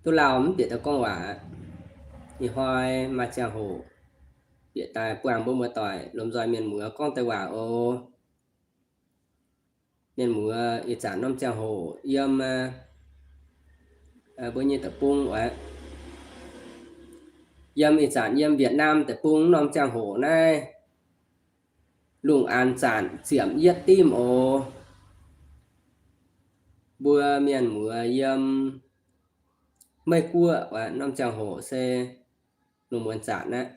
duqv lauh mv bieqc daaih gorngv waac. Ih hnoi maaih ziangh hoc bieqc daaih buangh mbuo muoz-doic lomh nzoih mienh muoz gorngv deix waac oc. Mienh muoz, ih zanc norm ziangh hoc yiem mbuo nyei deic-bung oc, yiem ih zanc yiem Việt Nam deic-bung norm ziangh hoc naaiv, lungh aanx zanc ziepc yietv dimv oc. Mbuo mienh muoz yiem Meiv Guoqv oc, norm ziangh hoc se lungh muonz zanc aqv.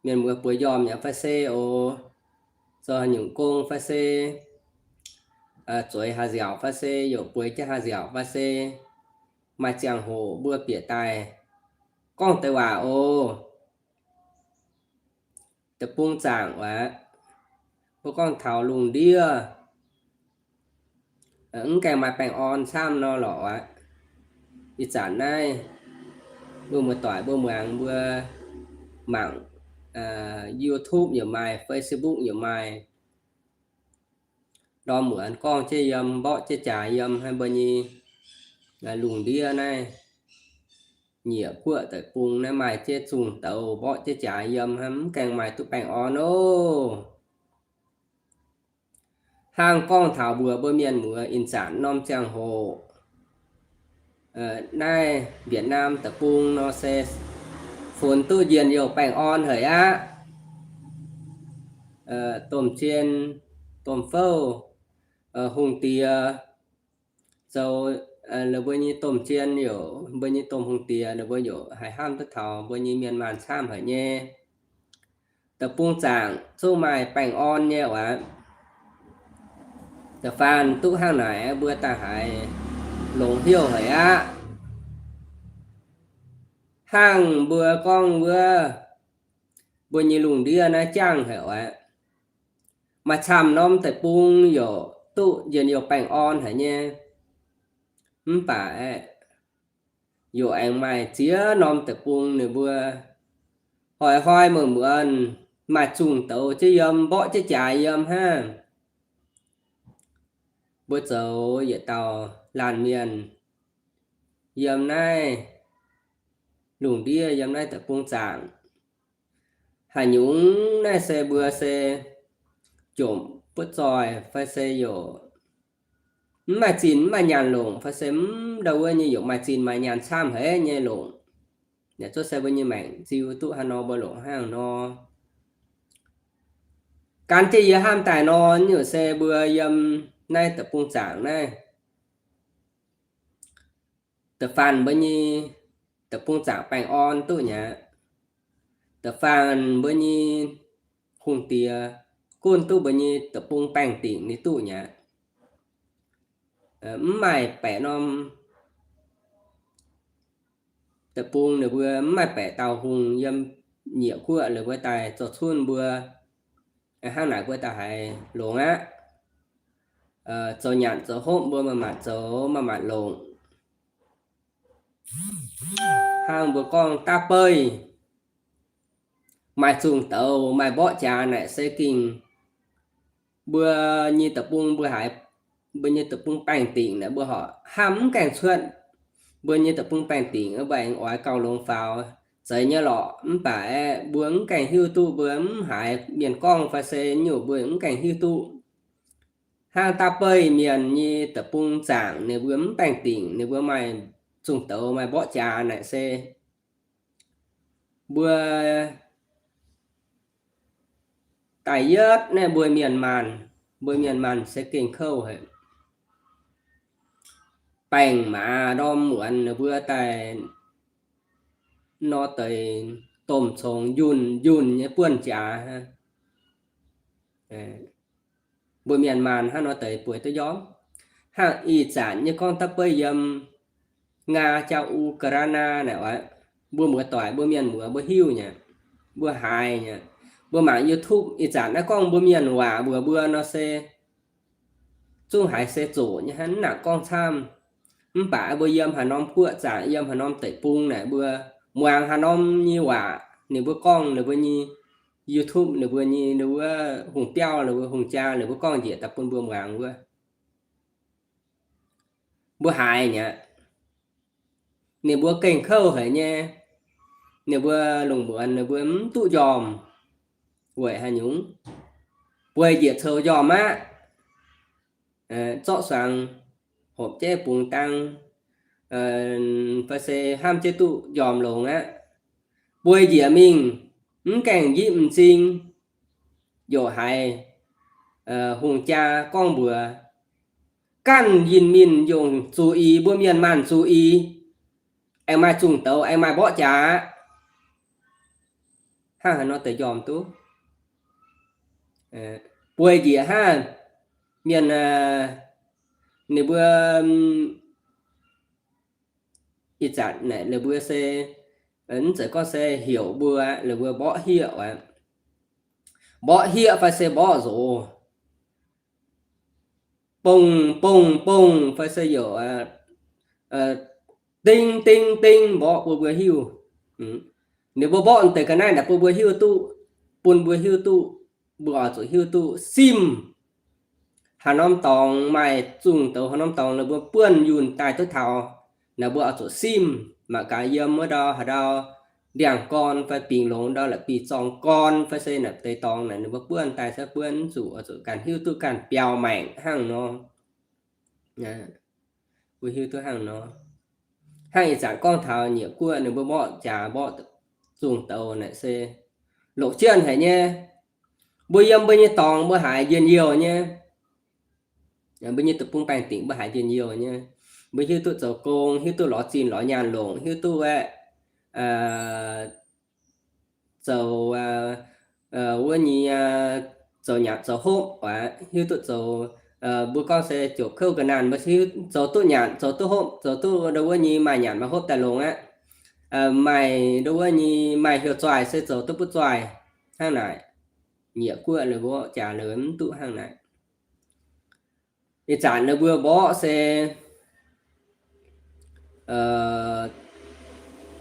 Mienh muoz bueix njormh yaac fai se oc, zoux haaix nyungc gong fai se zueiz haaix nziaauc fai se yaac bueix jienv haaix nziaauc fai se, maaih ziangh hoc mbuo bieqc daaih gorngv deix waac oc. Deic-bung zaangc oc, mbuo gorngv taux lungh ndiev mv gaengh maaih baengh orn camv nor lorqc aqv. Ih zanc naaiv mbuo muoz-doic mbuo muangx mbuo mangc YouTube yaac maaih, Facebook yaac maaih, ndorm muonz gorngv jienv yiem, mborqv jienv jaax yiem hnangv mbuo nyei lungh ndiev naaiv, Nyeic Guoqv deic-bung naaiv maaih jienv zungh douz mborqv jienv jaax yiem hnangv, mv gaengh maaih duqv baengh orn oc. Hnangv gorngv taux mbuox mbuo mienh muoz, ih zanc norm ziangh hoc naaiv Việt Nam deic-bung nor se funx duqv njien-youh baengh orn haic aqv. Domh jien, domh fouv, hungh diex zoux, la'buo nyei domh jien yaac, mbuo nyei domh hungh diex la'buo yaac haih hnamv duqv taux mbuo nyei mienh maanh camv haic nyei. Deic-bung zaangc zungv maaih baengh orn nyei oc. Da'faanh duqv hnangv naaic mbuo daaih haiz longx hnyouv haic aqv. Hnangv mbuo gorngv wuov, mbuo nyei lungh ndiev naaiv jangv haic oc. Maaih camv norm deic-bung yaac duqv njien-youh baengh orn haic nyei. Mv baac aeqv, yaac aengx maaih ziex norm deic-bung ninh mbuo hnoi-hnoi muonz-muonz maaih zungh douz jienv yiem, mborqv jienv jaax yiem hnangv. Mbuo zoux yietc dauh laanh mienh yiem naaiv lungh ndiev, yiem naaiv deic-bung zaangc, haaix nyungc naaiv se mbuo se jomc butv zoih fai se yaac mv maaih zinh mv maaih nyaanh longc fai se mv ndau wuov nyei yaac maaih zinh maaih nyaanh camv haic nyei longc. Yaac zuov se mbuo nyei maengc ziu duqv haaix nor mbuo longc hnangv nor. Gan jienv yie hnamv daaih nor, nyungc se mbuo yiem naaiv deic-bung zaangc naaiv, da'faanh mbuo nyei deic-bung zaangc baengh orn duqv nyei aqv. Da'faanh mbuo nyei hungh diex gunv duqv mbuo nyei deic-bung baengh dingc ninh duqv nyei aqv. Mv maaih baeqc norm deic-bung ninh mbuo, mv maaih baeqc dauh hungh yiem Nyeic Guoqv ninh mbuo daaih zoux cunv mbuo. Hnangv naaic mbuo daaih haiz longx aqv. Zoux nyanc zoux hopv mbuo maaih maanc zoux maaih maanc longc. Hnangv mbuo gorngv daav beiv, maaih zungh douz maaih mborqv jaax naaic se gengh mbuo nyei deic-bung mbuo haiz, mbuo nyei deic-bung baengh dingc naaic mbuo horpc hnamv mv gaengh cuotv. Mbuo nyei deic-bung baengh dingc mbuo aengx oix gauh longx faaux, zeiz nyei lorqc. Mv baac aeqv, mbuo mv gaengh hiuv duqv, mbuo mv haiz mienh gorngv fai se nyungc mbuo mv gaengh hiuv duqv. Hnangv daav beiv mienh nyei deic-bung zaangc ninh mbuo mv baengh dingc, ninh mbuo maaih zungh douz maaih mborqv jaax naaic se mbuo da'yietv naaiv mbuo mienh maanh, mbuo mienh maanh se gengh kouv haic. Baengc maaz ndorm muonz ninh mbuo daaih nor deix domh congx njunh njunh nyei buonv jaax. Mbuo mienh maanh hnangv nor deix bueix duqv njormh. Hnangv ih zanc nyei gorngv daav beiv yiem Ngaa, Jaa-U, Ga'laa^naa naaic oc, mbuo muoz-doic mbuo mienh muoz mbuo hiuv nyei, mbuo haiz nyei. Mbuo mangc YouTube ih zanc naaiv gorngv mbuo mienh waac mbuox mbuo nor se zungv haiz se zoqc nyei hnangv, mv nangc gorngv camv. Mv baac mbuo yiem haaix norm guoqv zaangc, yiem haaix norm deic-bung naaic, mbuo muangx haaix norm nyei waac ninh mbuo gorngv, ninh mbuo nyei YouTube, ninh mbuo nyei, ninh wuov hungh biauv, ninh mbuo hungh jaa, ninh mbuo gorngv njiec daaih bun mbuo muangx wuov, mbuo haiz nyei aqv. Ninh mbuo gengh kouv haic nyei. Ninh mbuo lungh muonz ninh mbuo mv duqv njormh. Weic haaix nyungc? Bueix njiec coux njormh aqv. Zorqv suangx hopv jienv bungx dang, fai se hnamv jienv duqv njormh longx aqv. Bueix njiec mingh, mv gaengh njipv m'zing, youc haiz hungh jaa gorngv mbuox, ganh yinh mienh yungc zuqc i, mbuo mienh maanh zuqc i, aengx maaih zungh douz, aengx maaih mborqv jaax aqv. Hnangv haaix nor deix njormh duqv? Bueix njiec hnangv mienh, ninh mbuo ih zanc naaic ninh mbuo se, mv zeiz gorngv se heuc mbuo, ninh mbuo mborqv hieqv oc. Mborqv hieqv fai se mborqv nzox, bongh bongh bongh fai se youc ding ding ding mborqv bun mbuo hiuv. Ninh mbuo mborqv deix ga'naaiv naaic bun mbuo hiuv duqv, bun mbuo hiuv duqv, mbuo oix zuqc hiuv duqv simv. Haaix norm dorngx maaih zungh douz, haaix norm dorngx ninh mbuo buonv yunh daaih duqv taux, naaic mbuo oix zuqc simv. Mangc gaax yiem wuov ndau haaix ndau ndiangx-gorn fai bingx longx ndau la'bieiv zorng gorn fai se naaic deix dorngx naaic ninh mbuo buonv daaih se buonv mv zuqc, oix zuqc ganh hiuv duqv ganh biaux maengc hnangv nor. Mbuo hiuv duqv hnangv nor. Hnangv ih zanc gorngv taux Nyiec Guoqv ninh mbuo mborqv jaax mborqv zungh douz naaic se loqc jienv haic nyei. Mbuo yiem mbuo nyei dorngx mbuo haiz njien-youh nyei. Mbuo nyei deic-bung baengh dingc mbuo haiz njien-youh nyei. Mbuo hiuv duqv zoux gong, hiuv duqv lorz zinh lorz nyaanh longc, hiuv duqv aeqv, zoux, wuov nyei, zoux nyanc zoux hopv aqv, hiuv duqv zoux, mbuo gorngv se ziouc kouv ga'naanh, mbuo hiuv zoux duqv nyanc, zoux duqv hopv, zoux duqv ndau wuov nyei maaih nyanc maaih hopv daaih longx aqv. Maaih ndau wuov nyei maaih heuc zoih se zoux duqv butv zoih hnangv naaic. Nyiec Guoqv ninh mbuo jaax ninh mv duqv hnangv naaic. Ih zanc ninh mbuo mborqv se,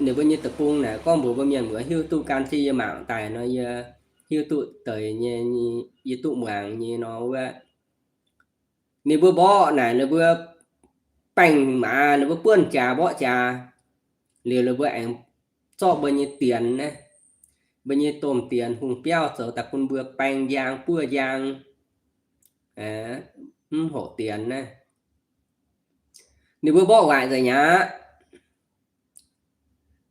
ninh mbuo nyei deic-bung naaic gorngv mbuox mbuo mienh muoz hiuv duqv gan jienv yie mangc daaih nor, yie hiuv duqv deix nyei, yie duqv muangx nyei nor wuov. Ninh mbuo mborqv naaic ninh mbuo baengh maaz ninh mbuo buonv jaax mborqv jaax liuz, ninh mbuo aengx zorqv mbuo nyei dienx naaiv, mbuo nyei domh dienx hungh biauv zoux daaih bun mbuo baeng njang buov njang, mv hoqc dienx naaiv. Ninh mbuo mborqv waaic nzengc aqv.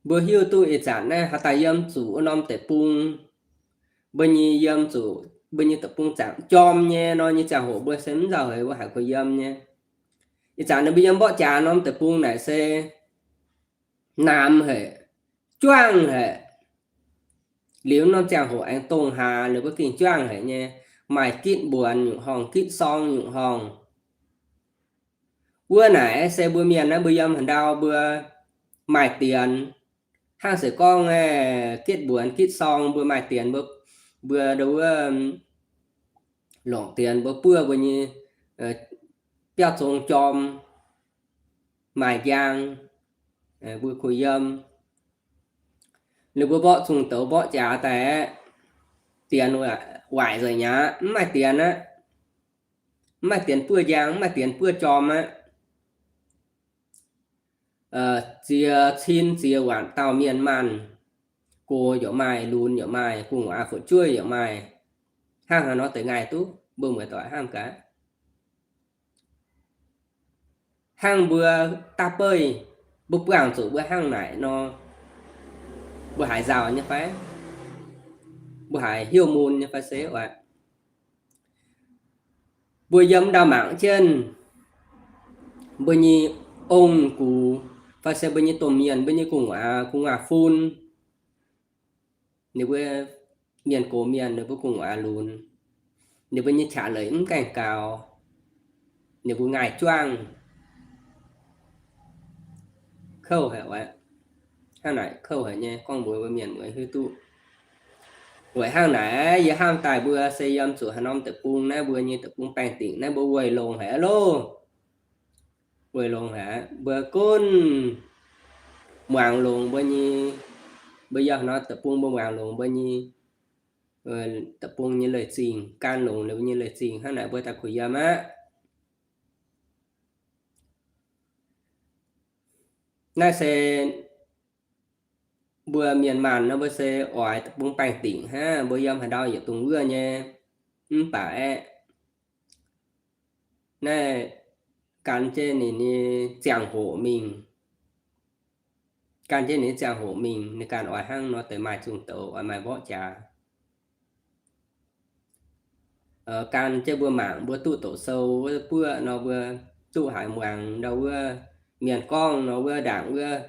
Mbuo hiuv duqv ih zanc naaiv haaix dauh yiem zuqc wuov norm deic-bung, mbuo nyei yiem zuqc mbuo nyei deic-bung zaangc jorm nyei nor nyei ziangh hoc mbuo se mv nzauh haic, mbuo haiz kuh yiem nyei. Ih zanc ninh mbuo yiem mborqv jaax norm deic-bung naaic se namx haic, juangv haic. Liuz norm ziangh hoc aengx dongh hlaax ninh mbuo gengh juangv haic nyei, maaih gitv mbuonx nyungc horngh, gitv sorng nyungc horngh. Wuov naaic se mbuo mienh naaiv mbuo yiem haaix ndau mbuo maaih dienx, hnangv se gorngv gitv mbuonx gitv sorng mbuo maaih dienx, mbuo, mbuo ndo wuov longc dienx mbuo buov mbuo nyei biauv zong jorm, maaih njang, mbuo kuh yiem. Ninh mbuo mborqv zungh douz mborqv jaax daaih aeqv, dienx waaic nzengc aqv, mv maaih dienx aqv. Mv maaih dienx buov njang, mv maaih dienx buov jorm aqv. Ziex cin ziex waanc dauh mienh maanh, gox yaac maaih, lunx yaac maaih, gu'nguaaz fu'jueiv yaac maaih. Hnangv haaix nor deix ngaih duqv mbuo muoz-doic hnamv gaax? Hnangv mbuo daav beiv, mbuo buangh zuqc mbuo hnangv naaic nor, mbuo haiz nzauh nyei fai? Mbuo haiz hnyouv mun nyei fai se oc? Mbuo yiem ndau mangc jienv mbuo nyei ong-gux fai se mbuo nyei domh mienh, mbuo nyei gu'nguaaz, gu'nguaaz-fun, ninh mbuo mienh gox mienh, ninh mbuo gu'nguaaz lunx, ninh mbuo nyei qaqv leiz mv gaengh gaux, ninh mbuo ngaih juangv. Kouv haic oc. Hnangv naaic kouv haic nyei, gorngv mbuox mbuo mienh muoz hiuv duqv. Weic hnangv naaic yie hnamv daaih mbuo se yiem zuqc haaix norm deic-bung naaiv, mbuo nyei deic-bung baengh dingc naaiv mbuo weic longx haic aqv loh. Weic longx haic, mbuo gunv muangx longx mbuo nyei, mbuo yiem haaix norm deic-bung mbuo muangx longx mbuo nyei deic-bung nyei leiz-zingh, gan longx ninh mbuo nyei leiz-zingh, hnangv naaic mbuo daaih kuh yiem aqv. Naaiv se mbuo mienh maanh nor, mbuo se oix deic-bung baengh dingc hnangv, mbuo yiem haaix ndau yietc dungz wuov nyei. Mv baac aeqv, naaiv gan jienv ninh nyei ziangh hoc mingh, gan jienv ninh nyei ziangh hoc mingh, ninh ganh oix hnangv nor deix maaih zungh douz, oix maaih mborqv jaax. Gan jienv mbuo mangc, mbuo duqv doqc sou wuov buoqv nor, mbuo duqv haiz muangx ndau wuov mienh gorngv nor, wuov ndaangc wuov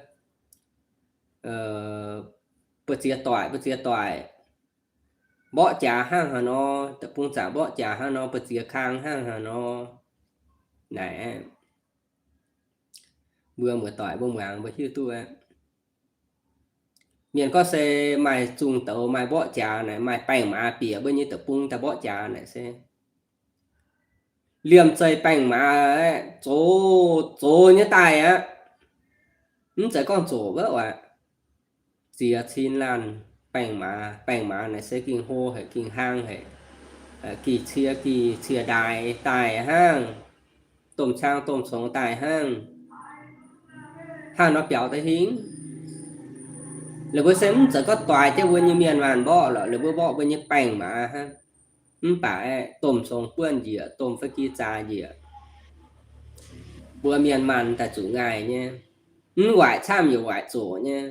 buoz-ziex doic, buoz-ziex doic mborqv jaax hnangv haaix nor, deic-bung zaangc mborqv jaax hnangv nor, buoz-ziex kang hnangv haaix nor. Naaic, mbuo muoz-doic mbuo muangx mbuo hiuv duqv aqv. Mienh gorngv se maaih zungh douz maaih mborqv jaax naaic, maaih baengh maaz bieqc mbuo nyei deic-bung daaih mborqv jaax naaic se liemh zeih baengh maaz aeqv, zoux, zoux nyei daaih aqv. Mv zeiz gorngv zoqc wuov oc. Ziex cin laanh baengh maaz, baengh maaz naaic se gengh hlo haic, gengh hlang haic, gih cie gih cie ndaaix daaih hnangv, domh cang domh congx daaih hnangv. Hnangv nor biaux deix hingv. Laaix mbuo se mv zeiz gorngv doix jienv mbuo nyei mienh maanh mborqv lorqc, laaix mbuo mborqv mbuo nyei baengh maaz hnangv. Mv baac aeqv, domh congx buonv njiec, domh fai gi zaax njiec, mbuo mienh maanh daaih zuqc ngaih nyei. Mv waaic camv yaac waaic zoqc nyei.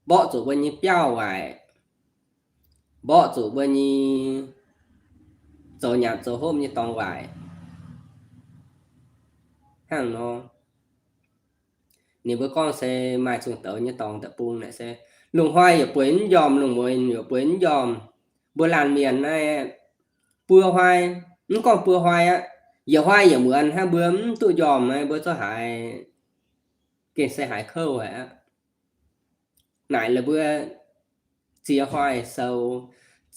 Mborqv zuqc mbuo nyei biauv waaic, mborqv zuqc mbuo nyei zoux nyanc zoux hopv nyei dorngx waaic. Hnangv nor, ninh mbuo gorngv se maaih zungh douz nyei dorngx deic-bung naaic se lungh hnoi yaac bueix mv njormh, lungh muonz yaac bueix mv njormh. Mbuo laanh mienh naaiv buo hnoi, mv gorngv buo hnoi aqv, yietc hnoi yietc muonz hnangv, mbuo mv duqv njormh naaiv, mbuo zungv haiz gengh se haiz kouv haic aqv. Naaic laaix mbuo ziex hnoi sou,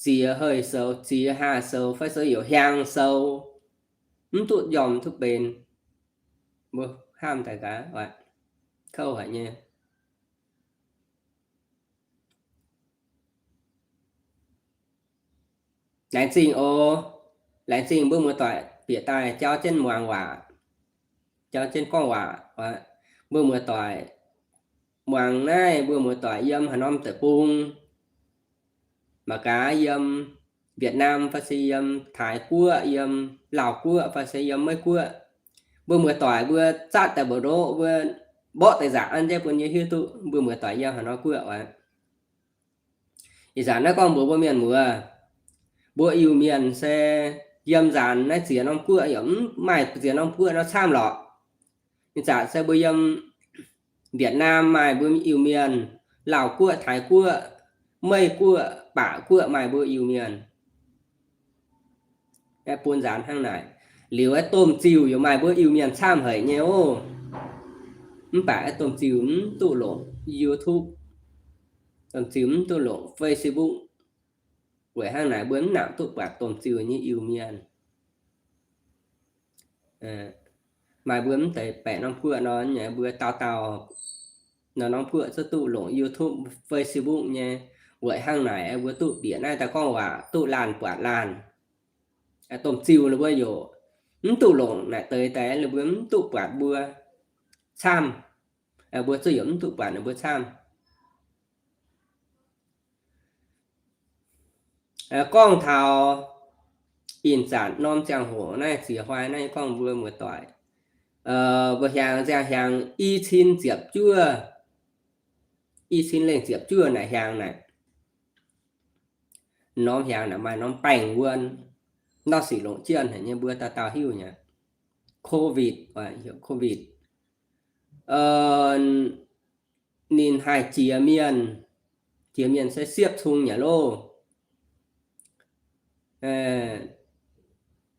ziex hei sou, ziex hlaax sou, fai se youc hiaang sou, mv duqv njormh duqv benx. Mbuo hnamv daaih gaax, kouv haic nyei. Laengz zingh oc. Laengz zingh mbuo muoz-doic bieqc daaih jauv jienv muangx waac, jauv jienv gorngv waac. Mbuo muoz-doic muangx naaiv, mbuo muoz-doic yiem haaix norm deic-bung, mangc gaax yiem Việt Nam fai se yiem Taiv Guoqv, yiem Laauh Guoqv fai se yiem Meiv Guoqv, mbuo muoz-doic mbuo zatv daaih mbu'ndoqv, mbuo mborqv deix nzangc an jienv bun yie hiuv duqv mbuo muoz-doic yiem haaix norm guoqv oc. Ih zanc naaiv gorngv mbuox mbuo mienh muoz, mbuo Iu-Mienh se yiem nzaanx naaiv ziex norm guoqv yaac mv maaih ziex norm guoqv nor camv lorqc. Ih zanc se mbuo yiem Việt Nam maaih mbuo Iu-Mienh, Laauh Guoqv, Taiv Guoqv, Meiv Guoqv, Baac Guoqv maaih mbuo Iu-Mienh. Aeqv, bun nzaanx hnangv naaic. Liuz aeqv, domh ziuh yaac maaih mbuo Iu-Mienh camv haic nyei oc. Mv baac aeqv, domh ziuh mv duqv longc YouTube, domh ziuh mv duqv longc Facebook. Weic hnangv naaic mbuo mv nangc duqv buatc domh ziuh nyei Iu-Mienh. Maaih mbuo mv deix baeqc norm guoqv nor, mbuo dauh dauh norm guoqv zungv duqv longc YouTube, Facebook nyei. Weic hnangv naaic mbuo duqv bieqc naaiv daaih gorngv waac duqv laanh buatc laanh. Domh ziuh ninh mbuo yaac mv duqv longc naaic deix daaih, ninh mbuo mv duqv buatc mbuo camv. Mbuo zungv yaac mv duqv buatc ninh mbuo camv. Gorngv taux ih zanc norm ziangh hoc naaiv ziex hnoi naaiv gorngv mbuo muoz-doic, mbuo hiaangx ziangh hiaangx i cin ziepc juov, i cin lengh ziepc juov naaic hiaangx naaic, norm hiaangx naaic maaih norm baengh wuonh, nor sic longc jienv haic nyei, mbuo dauh dauh hiuv nyei. Covid, heuc Covid. Ninh haih jiex mienh, jiex mienh se siepv cung nyei loh.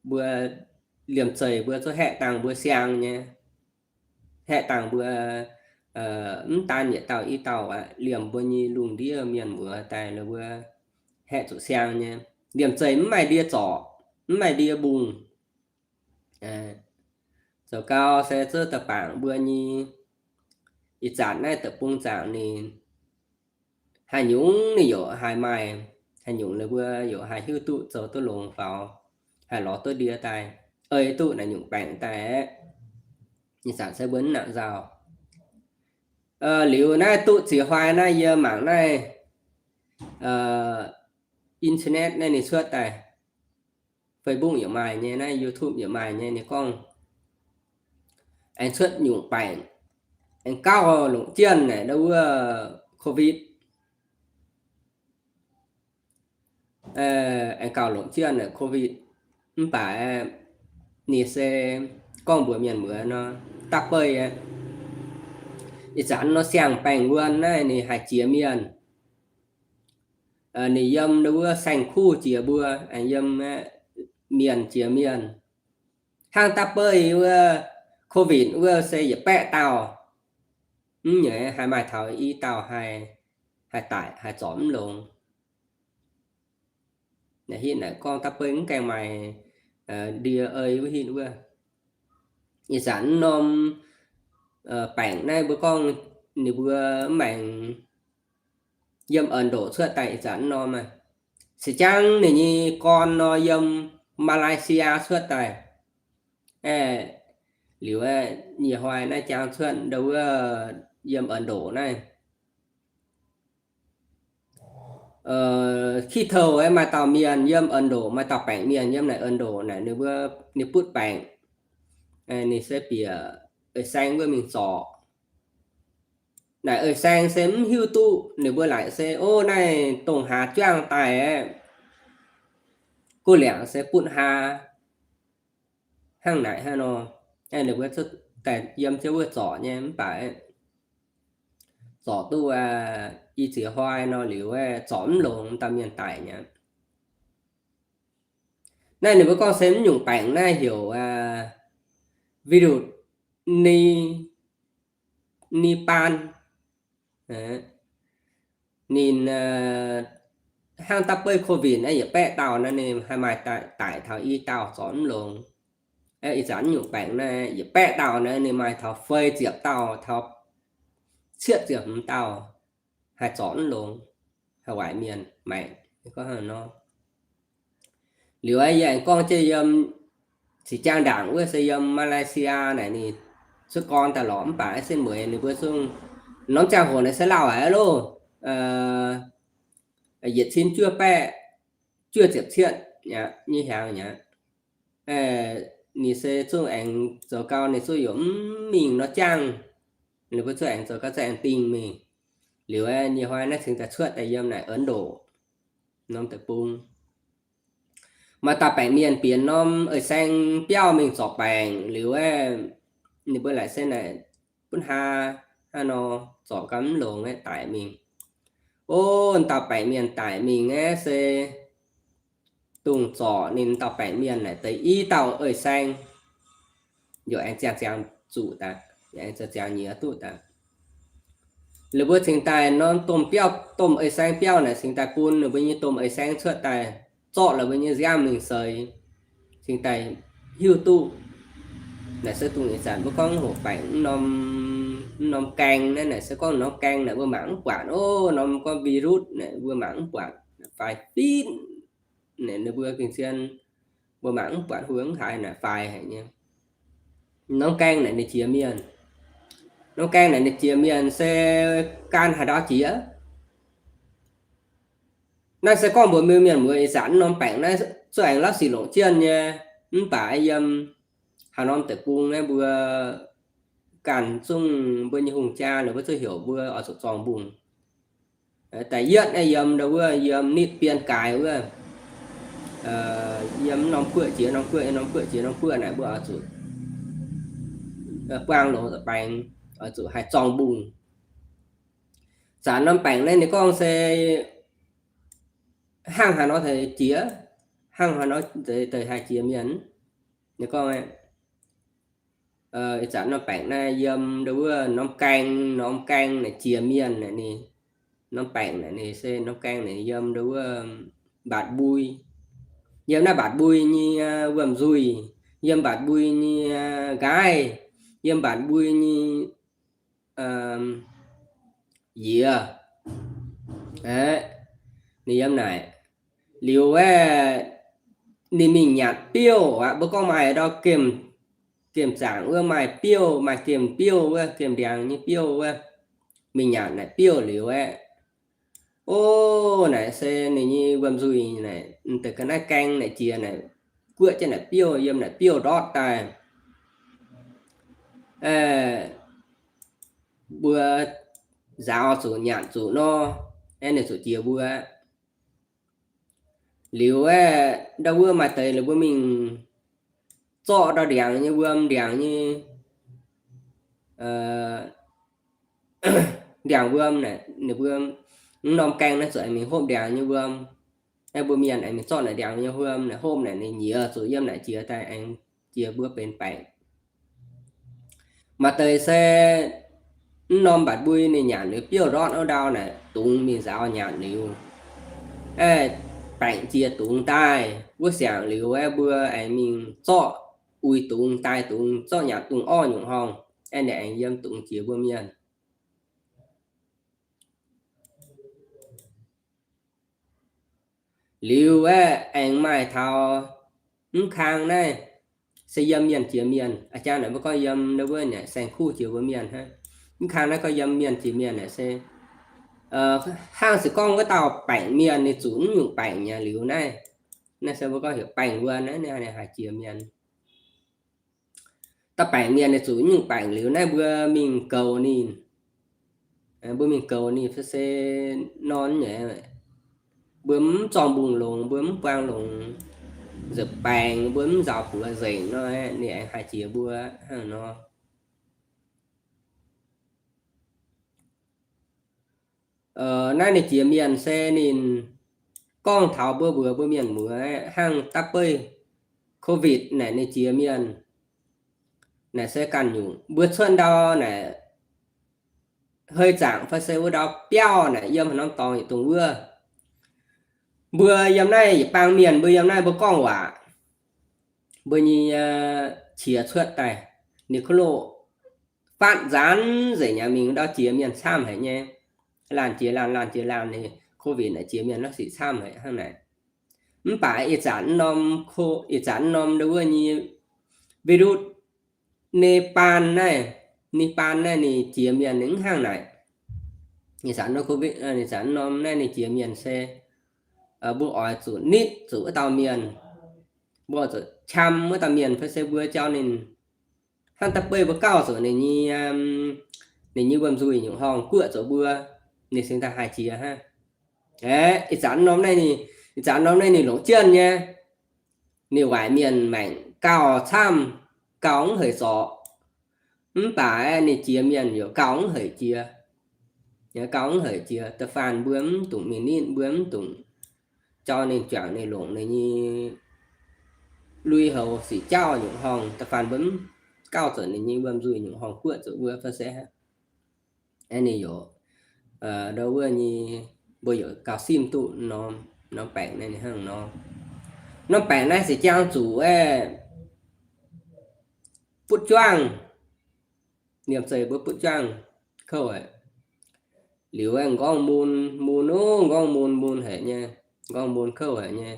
Mbuo liemh zeih mbuo zungv haeqv dangh mbuo siang nyei, haeqv dangh mbuo mv daan yietc dauh i dauh aqv, liemh mbuo nyei lungh ndiev mienh muoz daaih lorqc, mbuo haeqv zuqc siang nyei. Liemh zeih mv maaih ndie zorc, mv maaih ndie mbungh. Zoux gau se zuov da'bangc mbuo nyei ih zanc naaiv deic-bung zaangc ninh haaix nyungc ninh yaac haih maaih, haaix nyungc ninh mbuo yaac haih hiuv duqv zoux duqv longx faaux, haih lorz duqv ndie daaih, ei duqv naaiv nyungc baengc daaih aqv. Ih zanc se mbuo mv nangc nzauh. Liuz naaiv duqv ziex hlaax naaiv yie mangc naaiv internet naaiv ninh cuotv daaih, Facebook yaac maaih nyei, naaiv YouTube yaac maaih nyei, ninh gorngv aengx cuotv nyungc baengc, aengx gauh longc jienv naaic ndau wuov covid. Aengx gauh longc jienv naaic covid. Mv baac ninh se gorngv mbuox mienh muoz nor, da'beiv aqv, ih zanc nor siang-baengh wuon naaiv ninh haih jiex mienh. Ninh yiem ndau wuov saeng-kuv jiex mbuo, aengx yiem mienh jiex mienh. Hnangv da'beiv wuov covid wuov se yietc baeqv dauh, mv nyei haih maaih taux i dauh haih, haih daic, haih zorc mv longx. Naaiv hitv naaic gorngv da'beiv mv gaengh maaih ndie ei wuov hitv wuov. Ih zanc mv norm baengc naaiv mbuo gorngv ninh mbuo mv maengx yiem Ấn Độ cuotv daaih ih zanc mv norm aqv. Se jangv ninh nyei gorn nor yiem Malaysia cuotv daaih. Aeqv, liuz aeqv, nyei hnoi naaiv jangv cuotv ndau wuov yiem Ấn Độ naaiv. Kih touh aeqv, maaih dauh mienh yiem Ấn Độ, maaih dauh baengc mienh yiem naaic Ấn Độ naaic, ninh mbuo, ninh butv baengc, ninh se bieqc eix saeng wuov mingh zorc. Naaic eix saeng se mv hiuv duqv, ninh mbuo laaic se, ov, naaiv dongh hlaax juangv daaih aeqv, guv liangc se butv haa hnangv naaic hnangv nor. Ninh mbuo daaih yiem jienv wuov zorc nyei, mv baac zorc duqv i ziex hnoi nor liuz, zorc mv longx, dauh mienh daic nyei. Naaiv ninh mbuo gorngv se mv nyungc baengc naaiv heuc virus Ni, Nipah. Ninh hnangv da'beiv covid naaiv yietc baeqv dauh naaiv, ninh haih maaih daic taux i dauh zorc mv longx. Ih zanc nyungc baengc naaiv yietc baeqv dauh naaiv, ninh maaih taux feix ziepc dauh, taux cietv ziepc hmz dauh haih zorc mv longx, haih waaic mienh maengc. Liuz yie aengx gorngv jienv yiem Ziex Jaang Ndaangc wuov se yiem Malaysia naaic, ninh cuotv gorn daaih lorqc, mv baac se mueiz ninh mbuo zungv norm ziangh hoc naaic se lauh haic loh, yietc cin juov baeqv juov ziepc cietv nyei hiaangx aqv. Ninh se zungv aengx zoux gau, ninh zungv yaac mv mingh nor jangv. Ninh mbuo zungv aengx zoux gau, zungv aengx dingh mingh. Liuz nyei hnoi naaiv cingx daaih cuotv daaih yiem naaic Ấn Độ norm deic-bung. Maaih dauh baengc mienh bienx norm eix saeng biauv mingh zorc baengc liuz, ninh mbuo laaic se naaic butv haa, hnangv nor zorc gau mv longx aeqv, daic mingh. Ov, dauh baengc mienh daic mingh aeqv, se dongh zorc ninh dauh baengc mienh naaic deix i dauh eix saeng, yaac aengx ziangh ziangx zuqc daaih, aengx ziangh ziangx nyiex duqv daaih. Liuz mbuo cingx daaih norm domh biauv, domh eix saeng biauv naaic cingx daaih bun ninh mbuo nyei domh eix saeng cuotv daaih zorqv la'mbuo nyei nziaamv mingh seix, cingx daaih hiuv duqv. Naaic se dongh ih zanc mbuo gorngv hoqc baengc mv norm gaeng naaiv, naaic se gorngv norm gaeng naaic mbuo mangc mv buatc. Ov, norm gorngv virus naaic mbuo mangc mv buatc, faix fitv. Naaic ninh mbuo gengh zien, mbuo mangc mv buatc, huingx haaix naaic faix haic nyei. Norm gaeng naaic ninh jiex mienh. Norm gaeng naaic ninh jiex mienh se gan haaix ndau jiex. Naaiv se gorngv mbuox mienh muoz, ih zanc norm baengc naaiv zuqc aengx la'sic longc jienv nyei, mv baac yiem haaix norm deic-bung naaiv mbuo ganh zungv mbuo nyei hungh jaa ninh mbuo zuqc heuc mbuo oix zuqc zorng-mbungh. Da'yietv naaiv yiem ndau wuov, yiem nitv bienh gaaix wuov, yiem norm guoqv jiex norm guoqv, yiem norm guoqv jiex norm guoqv naaic mbuo oix zuqc buangh longc baengx, oix zuqc haih zorng-mbungh. Zanc norm baengc naaiv ninh gorngv se hnangv haaix nor jiex, hnangv haaix nor deix haih jiex mienh. Ninh gorngv, ih zanc norm baengc naaiv yiem ndau wuov norm gaeng, norm gaeng naaic jiex mienh naaic ninh, norm baengc naaic ninh se norm gaeng naaic yiem ndau wuov mbatc mbui. Yiem naaiv mbatc mbui nyei wuom-nzuih, yiem mbatc mbui nyei nqaaih, yiem mbatc mbui nyei yiex. Ninh yiem naaic. Liuz aeqv, ninh mingh nyanc biouv aqv. Mbuo gorngv maaih ndau gemh gemh zaangc wuov maaih biouv, maaih gemh biouv wuov, gemh ndiangx nyei biouv wuov, mingh nyanc naaic biouv liuz aeqv, o, naaic se ninh nyei wuom nzuih naaic, deix ga'naaiv gaeng naaic jiex naaic, guoqv jienv naaic biouv, yiem naaic biouv ndortv daaih. Mbuo nzaaux zuqc nyanc zuqc nor, aeqv, ninh zuqc jiex mbuo. Liuz aeqv, ndau wuov maaih deix liuz mbuo mingh zorqv ndau ndiangx nyei wuom, ndiangx nyei, ndiangx wuom naaic, ninh mbuo mv norm gaeng naaiv zuqc aengx mingh hopv ndiangx nyei wuom. Aeqv, mbuo mienh aengx mingh zorqv naaic ndiangx nyei wuom naaic hopv naaic, ninh nyiex zuqc yiem naaic jiex daaih aengx jiex mbuo benx baengc. Maaih deix se mv norm mbatc mbui ninh nyanc liuz biouv ndortv wuov ndau naaic, dungx mingh nzaaux nyanc liuz, aeqv, baengc jiex dungx daaih. Wuov siangx liuz aeqv, mbuo aengx mingh zorqv uix dungx daaih, dungx zorqv nyanc dungz orv nyungc horngh, aeqv, ninh aengx yiem dungx jiex mbuo mienh. Liuz aeqv, aengx maaih taux mv kang naaiv se yiem mienh jiex mienh. A'jang naaic mbuo gorngv yiem ndau wuov naaic saeng-kuv jiex mbuo mienh hnangv. Mv kang naaiv gorngv yiem mienh jiex mienh naaic se hnangv se gorngv wuov dauh baengc mienh ninh zuqc mv nyungc baengc nyei liuz naaiv, naaiv se mbuo gorngv heuc baengc wuonh naaiv, ninh haih jiex mienh. Dauh baengc mienh ninh zuqc mv nyungc baengc liuz naaiv mbuo mingh goux ninh, mbuo mingh goux ninh fai se nor nyei, mbuo mv zorng mbungh longx, mbuo mv buang longx, nza'baengx mbuo mv nzaaux buoz nzengc nor, ninh aengx haih jiex mbuo hnangv nor. Naaiv ninh jiex mienh se ninh gorngv taux mbuo mbuox mbuo mienh muoz hnangv da'beiv COVID naaic ninh jiex mienh naaic se ganh nyungc. Mbuo cuotv ndau naaic, hei zaangc fai se wuov ndau biauv naaic yiem haaix norm dorngx yietc dungx wuov. Mbuo yiem naaiv yietc bang mienh, mbuo yiem naaiv mbuo gorngv waac, mbuo nyei qiex cuotv daaih, ninh kuv loqc faatv nzaanx nzengc aqv, mingh ndau jiex mienh camv haic nyei. Laanh jiex laanh, laanh jiex laanh, ninh COVID naaic jiex mienh naaiv sic camv haic hnangv naaic. Mv baac ih zanc mv norm, ih zanc mv norm ndau wuov nyei virus, ne baan naaiv, ne baan naaiv ninh jiex mienh ninh mv hnangv naaic. Ih zanc norm COVID, ih zanc mv norm naaiv ninh jiex mienh se mbuo oix zuqc nitv zuqc wuov dauh mienh, mbuo zuqc qam wuov dauh mienh fai se mbuo jauv ninh hnangv da'beiv mbuo gauh zuqc ninh nyei, ninh nyei wuom nzuih nyungc horngh guoqv zoux mbuo, ninh cingx daaih haih jiex hnangv. Aeqv, ih zanc norm naaiv ninh, ih zanc norm naaiv ninh longc jienv nyei, ninh waaic mienh maengc gauh camv, gauh mv heic zorc. Mv baac ninh jiex mienh yaac gauh mv heic jiex, gauh mv heic jiex. Da'faanh mbuo mv dungx mingh nitv, mbuo mv dungx jauv ninh juangc ninh longc ninh nyei lui-houx sic jauv nyungc horngh. Da'faanh mbuo mv gauh zuqc ninh nyei wuom nzuih nyungc horngh guoqv zuqc mbuo fai se hnangv. Ninh yaac ndau wuov nyei, mbuo yaac gauh simv duqv norm, norm baengc naaiv ninh hnangv nor. Norm baengc naaiv se jangx zuqc aeqv, butv juangv, liemh zeih mbuo butv juangv kouv haic. Liuz aeqv, m'nqorngv mun, mun ov, m'nqorngv mun, mun haic nyei, m'nqorngv mun kouv haic nyei.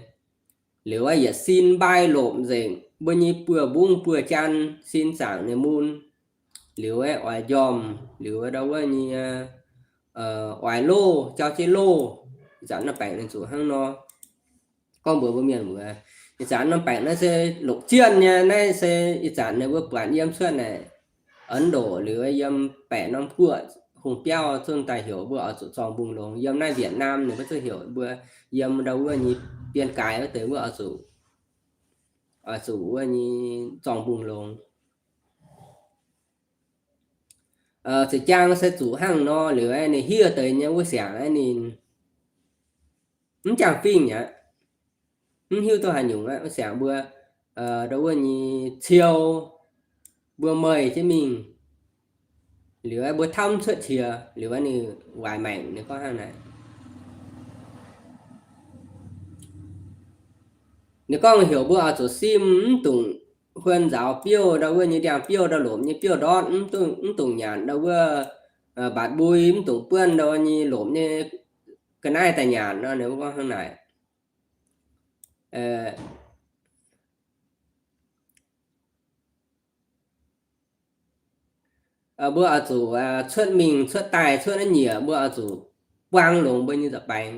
Liuz aeqv, yietc sin mbai lopc nzengc, mbuo nyei buoz-mbungv buoz-jaan sin zaangc ninh mun. Liuz aeqv, oix njormh, liuz ndau wuov nyei oix loh, jauv jienv loh. Ih zanc norm baengc ninh zuqc hnangv nor. Gorngv mbuox mbuo mienh muoz, ih zanc norm baengc naaiv se longc jienv nyei, naaiv se ih zanc ninh mbuo buatc yiem cuotv naaic, a'ndoqc liuz yiem baeqc norm guoqv hungh biauv zungv daaih heuc mbuo oix zuqc zorng mbungh longx. Yiem naaiv Việt Nam ninh mbuo zungv heuc mbuo yiem ndau wuov nyei biên cai wuov deix mbuo oix zuqc, oix zuqc wuov nyei zorng mbungh longx. Zinh jang se zuqc hnangv nor liuz aeqv, ninh hiuv deix nyei wuov siangx aeqv, ninh mv jangx fingx aqv. Mv hiuv duqv haaix nyungc aqv. Wuov siangx mbuo ndau wuov nyei ciou, mbuo meih jienv mingh, liuz aeqv, mbuo tauv mv cuotv qiex, liuz aeqv, ninh waaic maengc, ninh gorngv hnangv naaic. Ninh gorngv heuc mbuo oix zuqc simv, mv dungc huon nzaaux biouv, ndau wuov nyei ndiangx-biouv, ndau lomc nyei biouv ndortv, mv dungc nyanc ndau wuov mbatc mbui, mv dungc buonv ndau wuov nyei lomc nyei ga'naaiv daaih nyanc nor, ninh mbuo gorngv hnangv naaic. Mbuo oix zuqc cuotv mingh, cuotv daaih, cuotv naaiv nyiec, mbuo oix zuqc buang longx mbuo nyei nza'baengx.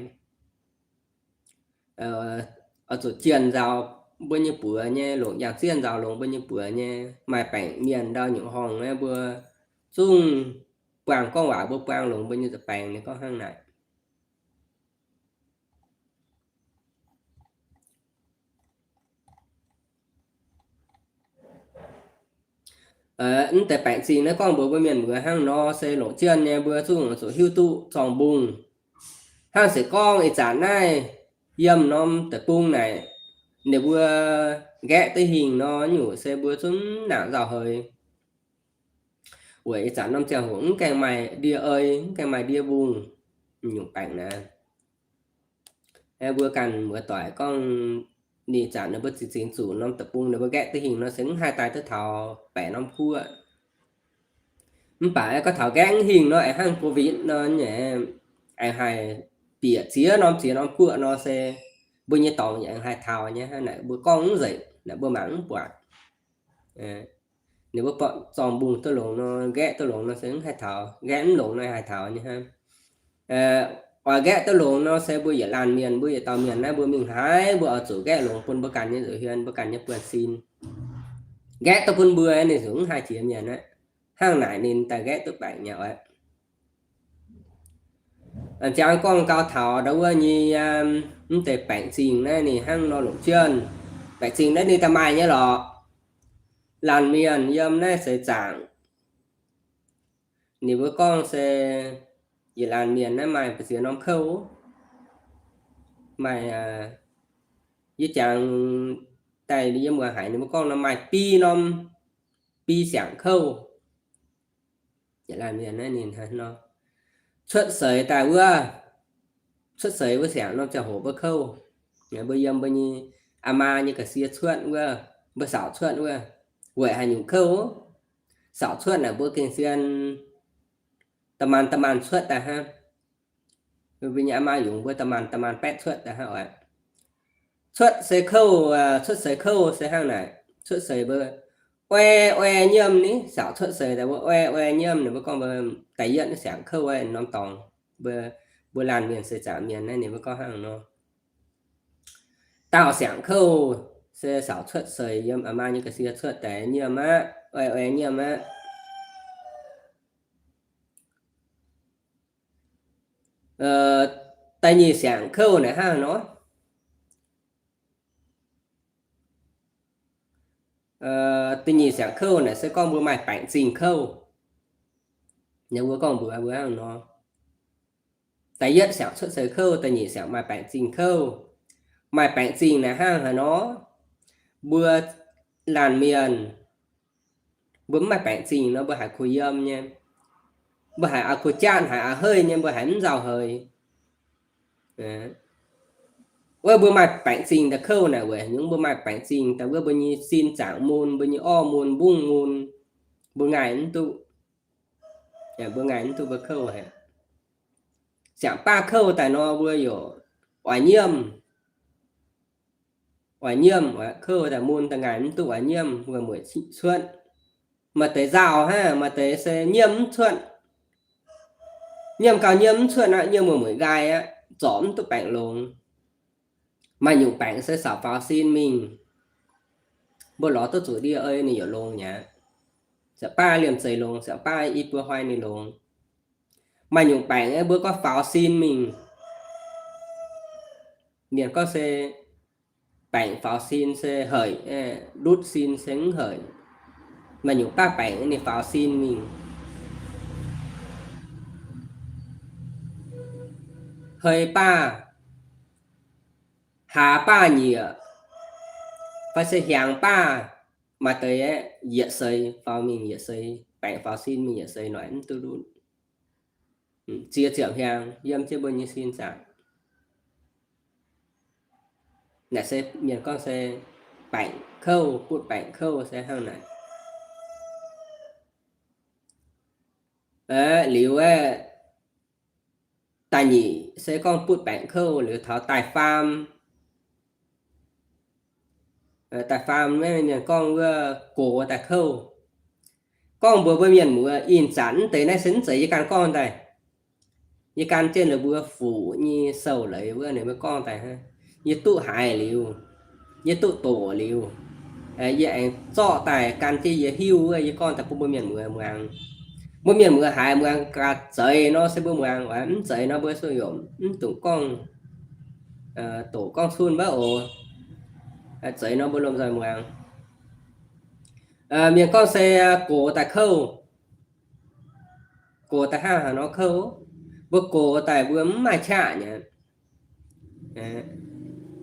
Oix zuqc jienh nzaaux mbuo nyei buoz nyei, longc njang zienh nzaaux longx mbuo nyei buoz nyei. Maaih baengc mienh ndau nyungc horngh naaiv mbuo zungv buang gorngv waac, mbuo buang longx mbuo nyei nza'baengx. Ninh gorngv hnangv naaic. Mv deix baengc zingh naaiv gorngv mbuox mbuo mienh muoz hnangv nor se longc jienv nyei, mbuo zungv zuqc hiuv duqv zorng-mbungh. Hnangv se gorngv ih zanc naaiv yiem norm deic-bung naaic, ninh mbuo nqaeqv duqv hingh nor, nyungc se mbuo zungv nangc nzauh heix. Weic ih zanc norm ziangh hoc mv gaengh maaih ndie-ei, mv gaengh maaih ndie-mbungh, nyungc baengc naaiv. Mbuo ganh muoz-doic gorngv, ninh zanc ninh mbuo ziex zingx zuqc norm deic-bung ninh mbuo nqaeqv duqv hingh nor se mv haih daaih duqv taux baeqc norm guoqv. Mv baac gorngv taux nqaeqv mv hingh nor, aengx hnangv COVID nor nyei, aengx haih bieqc ziex norm ziex norm guoqv nor se mbuo nyei dorngx yaac aengx haih taux nyei hnangv naaic, mbuo gorngv mv nzengc, naaic mbuo mangc mv buatc. Ninh mbuo zorng-mbungh duqv longx nor, nqaeqv duqv longx nor se mv haih taux, nqaeqv mv longx nor haih taux nyei hnangv. Oix nqaeqv duqv longx nor se mbuo yietc laanh mienh, mbuo yietc dauh mienh naaiv mbuo mingh haaix, mbuo oix zuqc nqaeqv longx bun mbuo ganh nyei nzuqc hiuon, mbuo ganh nyei buonv-sin. Nqaeqv duqv bun mbuo, ninh zuqc mv haih jiex mienh aqv. Hnangv naaic ninh daaih nqaeqv duqv baengc nyei oc. Ziangx gorngv gau taux ndau wuov nyei, mv deix baengc zingh naaiv ninh hnangv nor longc jienv. Baengc zingh naaiv ninh daaih maaih nyei lorqc. Laanh mienh yiem naaiv seix zaangc, ninh mbuo gorngv se yietc laanh mienh naaiv maaih ba'ziex norm kouv, maaih, yie jangx daaih yiem wuov haic ninh mbuo gorngv nor maaih biei norm, biei siangx kouv. Yietc laanh mienh naaiv ninh hnangv nor cuotv seix daaih wuov, cuotv seix wuov siangx norm ziangh hoc mbuo kouv. Mbuo yiem mbuo nyei aa maa nyei ga'sie cuotv wuov, mbuo saauc cuotv wuov, weic haaix nyungc kouv? Saauc cuotv naaic mbuo gengh zien da'maanh da'maanh cuotv daaih hnangv. Mbuo nyei maa yungz mbuo da'maanh da'maanh baeqv cuotv daaih hnangv oc. Cuotv seix kouv, cuotv seix kouv se hnangv naaic. Cuotv seix mbuo oix oix nyiemv ni, saauc cuotv seix daaih mbuo oix oix nyiemv, ninh mbuo gorngv mbuo da'yietv siangx kouv wuov norm dorngx. Mbuo, mbuo laanh mienh seix zaangc mienh naaiv ninh mbuo gorngv hnangv nor. Daauh siangx kouv se saauc cuotv seix yiem aa maa nyei ga'sie cuotv daaih nyiemv aqv, oix oix nyiemv aqv. Da'nyeic siangx kouv naaic hnangv nor. Da'nyeic siangx kouv naaic se gorngv mbuo maaih baengc zingh kouv. Ninh mbuo gorngv mbuox mbuo hnangv nor. Da'yietv siangx cuotv seix kouv, da'nyeic siangx maaih baengc zingh kouv. Maaih baengc zingh naaic hnangv haaix nor? Mbuo laanh mienh, mbuo mv maaih baengc zingh nor mbuo haiz kuh yiem nyei. Mbuo haiz kuh jatv, haiz a'heiv nyei, mbuo haiz mv nzauh heix. Wuov mbuo maaih baengc zingh daaih kouv naaic weic haaix nyungc mbuo maaih baengc zingh daaih wuov mbuo nyei sin zaangc mun, mbuo nyei orv mun, mbungv mun, mbuo ngaih mv duqv. Mbuo ngaih mv duqv mbuo kouv haic. Siangx baav kouv daaih nor mbuo yaac oix nyiemv. Oix nyiemv, kouv daaih mun daaih ngaih mv duqv oix nyiemv, mueic-mueic cuotv. Maaih deix nzauh hnangv, maaih deix se nyiemv mv cuotv. Nyiemv gauh nyiemv mv cuotv aqv, nyiemv mueic-mueic nqaai aqv, zorc mv duqv baengc longx. Maaih nyungc baengc se saauc faaux sin mingh, mbuo lorz duqv zuqc ndie-ei ninh yaac longx mi'aqv. Siangx baav liemh zeih longx, siangx baav i buo hnoi ninh longx. Maaih nyungc baengc mbuo gorngv faaux sin mingh, mienh gorngv se baengc faaux sin se haic, ndutv sin se mv haic. Maaih nyungc baav baengc ninh faaux sin mingh, hei baav, hlaax baav nyieqc, fai se hiaangx baav, maaih deix yietc seix faaux mingh yietc seix, baengc faaux sin mingh yietc seix noic mv duqv ndutv. Ziex ziepc hnyangx yiem jienv mbuo nyei sin zaangc. Naaic se mienh gorngv se baengc kouv, butv baengc kouv se hnangv naaic. Liuz aeqv, da'nyeic se gorngv butv baengc kouv liuz taux daaih faam. Daaih faam mienh gorngv wuov gox daaih kouv. gorngv mbuox mbuo mienh muoz, ih zanc mv deix naaiv se mv zeiz yie ganh gorngv daaih. Yie gan jienv ninh mbuo fuqv nyei sou leiz wuov ninh mbuo gorngv daaih hnangv. Yie duqv haiz liuz, yie duqv doqc liuz, yie aengx zorqv daaih gan jienv yie hiuv wuov, yie gorngv daaih bun mbuo mienh muoz muangx. Mbuo mienh muoz haiz muangx gaax, zeiz nor se mbuo muangx, mv zeiz nor mbuo suv yomc mv dungx gorngv doqc gorngv cun wuov oc. Zeiz nor mbuo lomh nzoih muangx. Mienh gorngv se gox daaih kouv. Gox daaih hnangv haaix nor kouv? Mbuo gox daaih mbuo mv maaih qaqv nyei.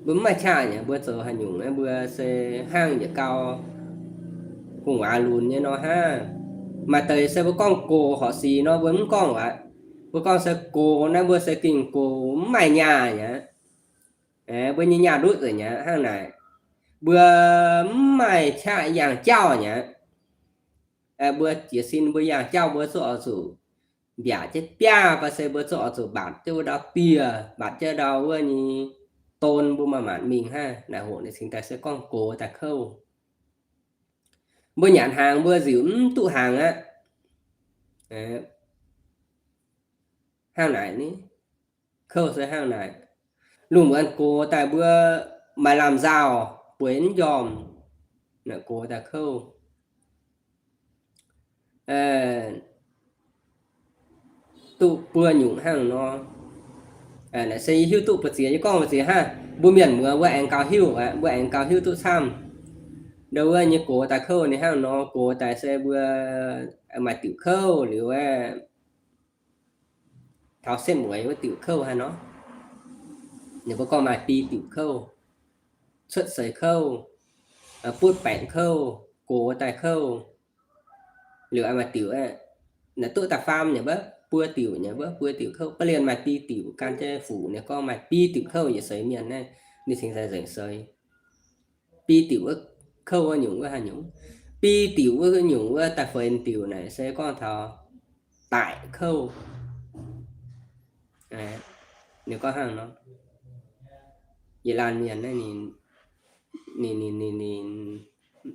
Mbuo mv maaih qaqv nyei, mbuo zoux haaix nyungc, mbuo se hnangv yietc gau gu'nguaaz lunx nyei nor hnangv. Maaih deix se mbuo gorngv gox horqc sic nor mbuo mv gorngv aqv. Mbuo gorngv se gox naaiv mbuo se gengh gox mv maaih nyaah nyei. Mbuo nyei nyaah ndutv nzengc nyei hnangv naaic. Mbuo mv maaih qaqv yangh jauv nyei. Mbuo jiez sin mbuo yangh jauv mbuo zuqc oix zuqc mbiaauc jienv biaav fai se mbuo zuqc oix zuqc mbatc jienv wuov ndau dieh, mbatc jienv ndau wuov nyei don mbuo maaih maanc mingh hnangv. Naaic hoc ninh cingx daaih se gorngv gox daaih kouv. Mbuo nyanc hnaangx mbuo nziuc mv duqv hnaangx aqv. Hnangv naaic ni, kouv se hnangv naaic. Lungh muonz gox daaih mbuo maaih lamh nzauh bueix mv njormh, gox daaih kouv. Duqv buo nyungc hnangv nor. Naaic se yie hiuv duqv mbu'ziex, yie gorngv mbu'ziex hnangv. Mbuo mienh muoz mbuo aengx gauh hiuv aqv, mbuo aengx gauh hiuv duqv camv. Ndo wuov nyei gox daaih kouv ninh hnangv nor, gox daaih se mbuo maaih diuc kouv liuz, taux setv mueiz wuov diuc kouv haaix nor. Ninh mbuo gorngv maaih bi diuc kouv, cuotv seix kouv, butv baengc kouv, gox daaih kouv. Liuz maaih diuc, naaic duqv da'faam nyei wuov, buo diuc nyei wuov, buo diuc kouv, ba'lienh maaih bi diuc. Gan jienv fuqv ninh gorngv maaih bi diuc kouv yietc seix mienh naaiv, ninh cingx daaih nzengc seix. Bi diuc wuov kouv wuov nyungc wuov haaix nyungc? Bi diuc wuov nyungc wuov da'feix diuc naaic se gorngv taux daic kouv. Ninh gorngv hnangv nor, yietc laanh mienh naaiv ninh, ninh, ninh, ninh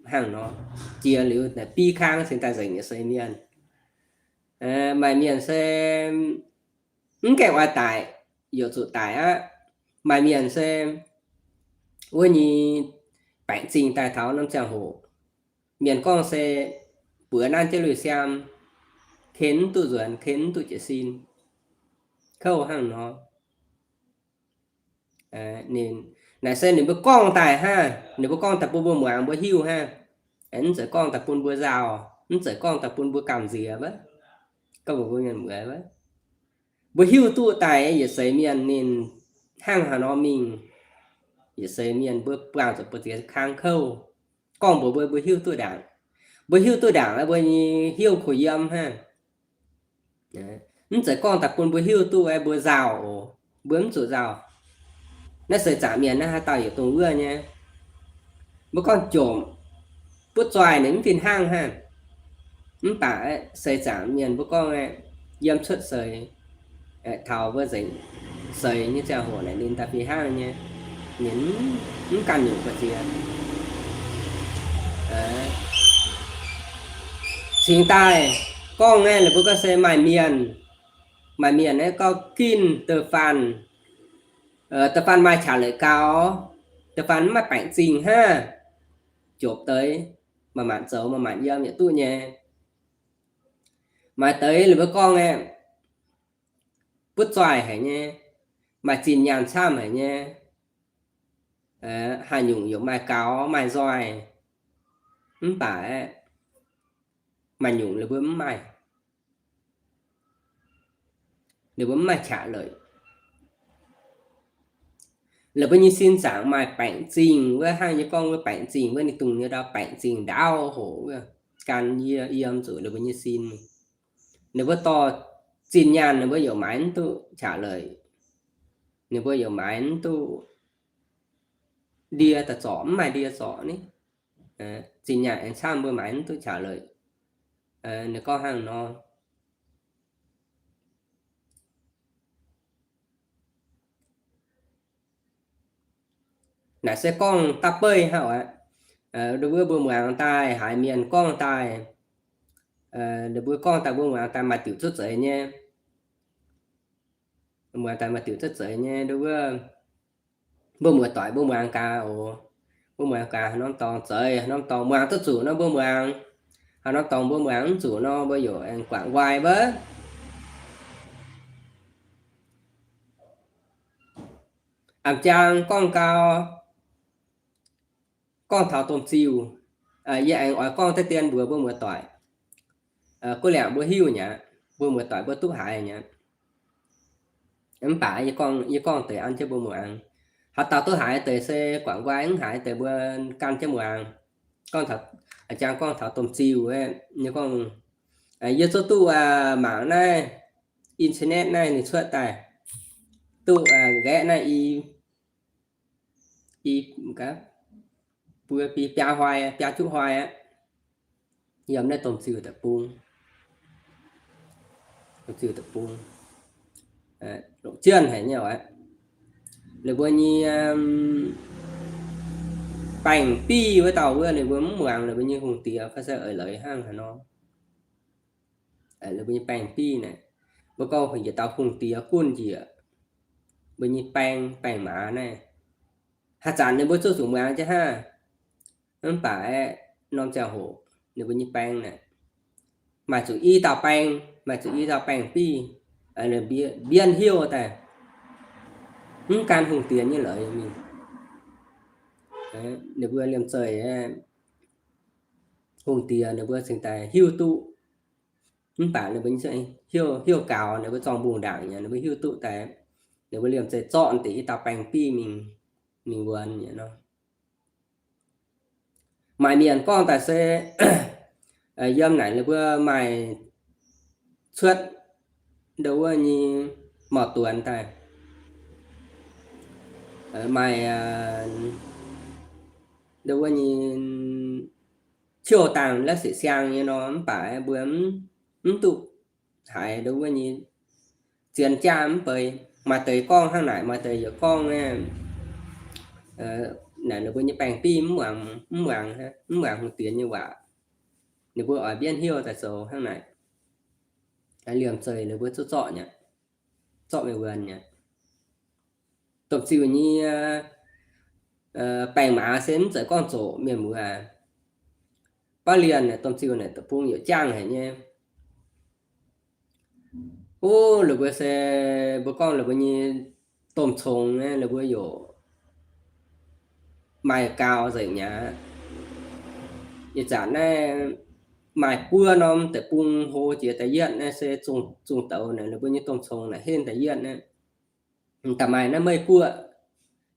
hnangv nor, jiex liuz naaic bi kang cingx daaih nzengc yietc seix mienh. Maaih mienh se mv gaengh oix daic, youc zuqc daic aqv. Maaih mienh se wuov nyei baengc zingh daaih taux norm ziangh hoc, mienh gorngv se buoz nanv jienv lui-siaam, ken mv duqv nzuonx, ken mv duqv jiez sin, kouv hnangv nor. Ninh, naaic se ninh mbuo gorngv daaih hnangv, ninh mbuo gorngv daaih bun mbuo muangx mbuo hiuv hnangv. Mv zeiz gorngv daaih bun mbuo nzauh, mv zeiz gorngv daaih bun mbuo gamh nziex wuov, gorngv mbuox mbuo mienh muoz wuov. Mbuo hiuv duqv daaih yietc seix mienh ninh hnangv haaix nor mingh, yietc seix mienh mbuo buangh zuqc mbu'ziex kang kouv. Gorngv mbuox mbuo, mbuo hiuv duqv ndaangc. Mbuo hiuv duqv ndaangc, mbuo nyei hnyouv kuh yiem hnangv. Mv zeiz gorngv daaih bun mbuo hiuv duqv mbuo nzauh oc. Mbuo mv zuqc nzauh. Naaiv seix zaangc mienh naaiv haaix dauh yietc dongh wuov nyei. Mbuo gorngv jomc, butv zoih ninh mv fih hnangv hnangv. Mv baac seix zaangc mienh mbuo gorngv yiem cuotv seix, taux mbuo nzengc seix nyei ziangh hoc naaic ninh daaih fih hnangv nyei. Ninh mv ganh nyungc buoz-ziex. Cingx daaih gorngv naaiv, ninh mbuo gorngv se maaih mienh, maaih mienh naaiv gorngv ginv da'faanh, da'faanh maaih qaqv leiz gaux, da'faanh mv maaih baengc zingh hnangv, jopc deix, manc-manc zoux manc-manc yiem yietc duqv nyei. Maaih deix ninh mbuo gorngv aeqv, butv zoih haic nyei, maaih zinh nyaanh camv haic nyei, haaix nyungc yaac maaih gaux maaih nzoih, mv baac maaih nyungc ninh mbuo mv maaih. Ninh mbuo mv maaih qaqv leiz. Ninh mbuo nyei sin zaangc maaih baengc zingh wuov, hnangv yie gorngv wuov baengc zingh wuov, ninh dungx nyei ndau baengc zingh ndaauv hoc wuov, gan yie yiem zuqc ninh mbuo nyei sin. Ninh mbuo dorh zinh nyaanh ninh mbuo yaac maaiz mv duqv qaqv leiz. Ninh mbuo yaac maaiz mv duqv ndie daaih zorc, mv maaih ndie zorc ni. Zinh nyaanh aengx camv mbuo maaiz mv duqv qaqv leiz. Ninh gorngv hnangv nor. Naaic se gorngv da'beiv hnangv aqv. Wuov mbuo muangx daaih haiz mienh gorngv daaih, ninh mbuo gorngv daaih mbuo muangx daaih maaih diuc cuotv zeix nyei. Muangx daaih maaih diuc cuotv zeix nyei, nduov wuov, mbuo muoz-doic mbuo muangx gaax oc. Mbuo muangx gaax haaix norm dorngx zeix, haaix norm dorngx muangx duqv zuqc nor mbuo muangx, haaix norm dorngx mbuo muangx mv zuqc nor mbuo yaac aengx guangc nquai wuov. A'jang gorngv gau, gorngv taux domh ziuh, yie aengx oix gorngv deix dien mbuox mbuo muoz-doic. Guv liangc mbuo hiuv nyei aqv, mbuo muoz-doic mbuo duqv haiz nyei aqv. Mv baac yie gorngv deix an jienv mbuo muangx. Haaix dauh duqv haiz deix se guangc nquai, mv haiz deix mbuo gan jienv muangx. Gorngv, a'jang gorngv taux domh ziuh, yie gorngv, yie zuqc duqv mangc naaiv internet naaiv ninh cuotv daaih, duqv nqaeqv naaiv i, i, mbuo biaa hnoi, biaa juqv hnoi aqv, yiem naaiv domh ziuh deic-bung. Domh ziuh deic-bung, longc jienv haic nyei aqv. Ninh mbuo nyei baengh biv wuov dauh wuov ninh mbuo mv muangx ninh mbuo nyei hungh diex fai se eix leiz hnangv haaix nor. Ninh mbuo nyei baengh biv naaic, mbuo gorngv yietc dauh hungh diex gunv njiec mbuo nyei baeng, baeng maaz naaiv. Haaix zanc ninh mbuo zuqc zuqc muangx jienv hnangv. Mv baac aeqv, norm ziangh hoc ninh mbuo nyei baeng naaic, maaih zuqc i dauh baeng, maaih zuqc i dauh baengh biv, mbienv heuc daaih, mv gan hungh diex nyei leiz mingh. Ninh mbuo liemh zeih hungh diex ninh mbuo cingx daaih hiuv duqv. Mv baac ninh mbuo heuc gaux ninh mbuo zorng-mbungh ndaangc nyei, ninh mbuo hiuv duqv daaih, ninh mbuo liemh zeih zorqv deix i dauh baeng biv mingh, mingh wuonx nyei nor. Maaih mienh gorngv daaih se yiem naaic ninh mbuo maaih cuotv ndo wuov nyei mauh duonx daaih, maaih ndo wuov nyei ciouv dangh la'sic siang nyei nor, mv baac mbuo mv duqv haiz ndo wuov nyei zien jaav mv bei. Maaih deix gorngv hnangv naaic, maaih deix yaac gorngv naaic ninh mbuo nyei baeng biv mv muangx, mv muangx hungh diex nyei waac. Ninh mbuo oix mbienv heuc daaih zoux hnangv naaic. Liemh zeih ninh mbuo zuqc zorqv nyei, zorqv mingh wuonx nyei. Domh ziuh nyei baeng maaz se mv zeiz gorngv zoqc mienh muoz aac. Baav lienh domh ziuh naaic deic-bung yaac jangh haic nyei. Ov, ninh mbuo se mbuo gorngv ninh mbuo nyei domh congx naaiv ninh mbuo yaac maaih gaux nzengc mi'aqv. Ih zanc naaiv maaih buo norm deic-bung hlo jiex da'yietv naaiv se zungh douz naaic, ninh mbuo nyei domh congx naaic henv da'yietv naaiv. Da'maaih naaiv Meiv Guoqv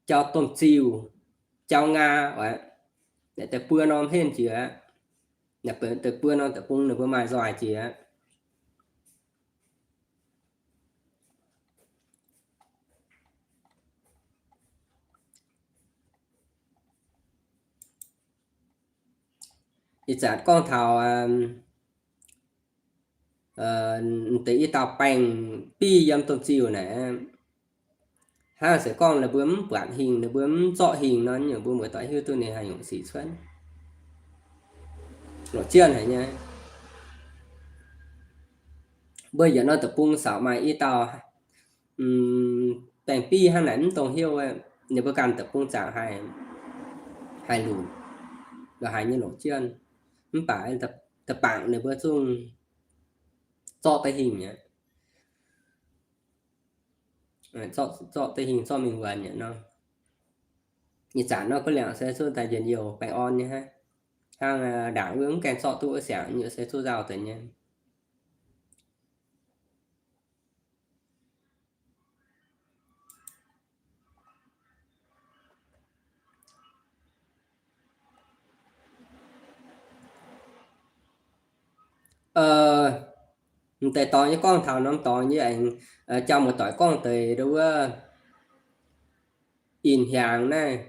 jauv domh ziuh, jauv ngaa oc. Naaic deix buo norm henv jiex aqv. Naaic deix buo norm deic-bung ninh mbuo maaih nzoih jiex aqv. Ih zanc gorngv taux deix i dauh baeng biv yiem domh ziuh naaic, hnangv se gorngv ninh mbuo mv buatc hingh, ninh mbuo mv zorqv hingh nor, mbuo muoz-doic hiuv duqv ninh haaix nyungc sic cuotv. Longc jienv haic nyei. Mbuo yietc norm deic-bung caux maaih i dauh baeng biv hnangv naaic mv dongh heuc, ninh mbuo ganh deic-bung zaangc haih lunc, haiz nyei longc jienv. Mv baac da'bangc ninh mbuo zungv zorqv deix hingh mi'aqv. Zorqv deix hingh zorqv mingh wuonx mi'aqv nor. Ih zanc nor guv liangc se zuqc daaih njien-youh baengh orn nyei hnangv. Hnangv ndaangc wuov mv gaengh zorqv duqv wuov siangx nyei se zuqc nzauh deix nyei. M'deix dorngx nyei gorngv taux norm dorngx nyei aengx jauv muoz-doic gorngv deix ndo wuov ih hnyangx naaiv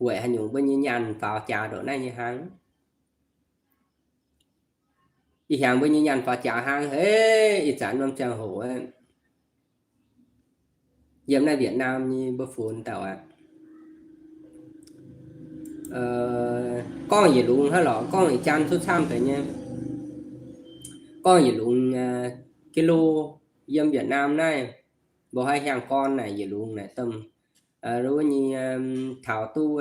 weic haaix nyungc mbuo nyei nyaanh faaux jaax ndongc naaiv nyei hnangv. Ih hnyangx mbuo nyei nyaanh faaux jaax hnangv heh, ih zanc norm ziangh hoc yiem naaiv Việt Nam nyei mbuo funx dauh aqv. Gorngv yietc lungz hnangv lorqc, gorngv ih jaan zuqc camv deix nyei. Gorngv yietc lungz kilo yiem Việt Nam naaiv, mbuo haih hiaangx gorn naaic yietc lungz naaic domh, wuov nyei, taux duqv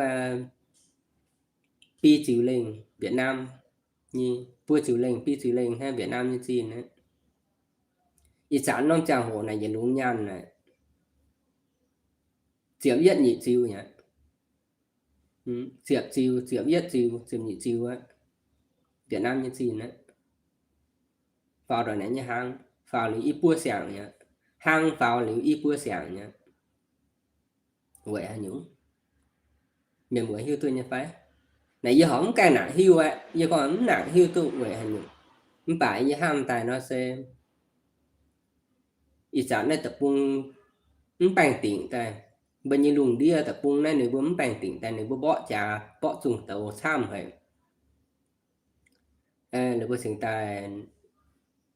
biei ziux lengh Việt Nam nyei, buo ziux lengh, biei ziux lengh hnangv Việt Nam nyei zinh aqv. Ih zanc norm ziangh hoc naaic yietc lungz nyaanh naaic ziepc yietv nyic ziux aqv. Ziepc ziux, ziepc yietv ziux, ziepc nyic ziux aqv. Việt Nam nyei zinh aqv. Faaux ndongc naaiv nyei hnangv, faaux liuz i buo siangx aqv. Hnangv faaux liuz i buo siangx aqv. Weic haaix nyungc? Mienh muoz hiuv duqv nyei fai? Naaic yie horpc mv gaengh nangc hiuv aqv. Yie gorngv mv nangc hiuv duqv weic haaix nyungc. Mv baac yie hnamv daaih nor se ih zanc naaiv deic-bung mv baengh dingc daaih, mbuo nyei lungh ndiev deic-bung naaiv ninh mbuo mv baengh dingc daaih, ninh mbuo mborqv jaax mborqv zungh douz camv haic. Ninh mbuo cingx daaih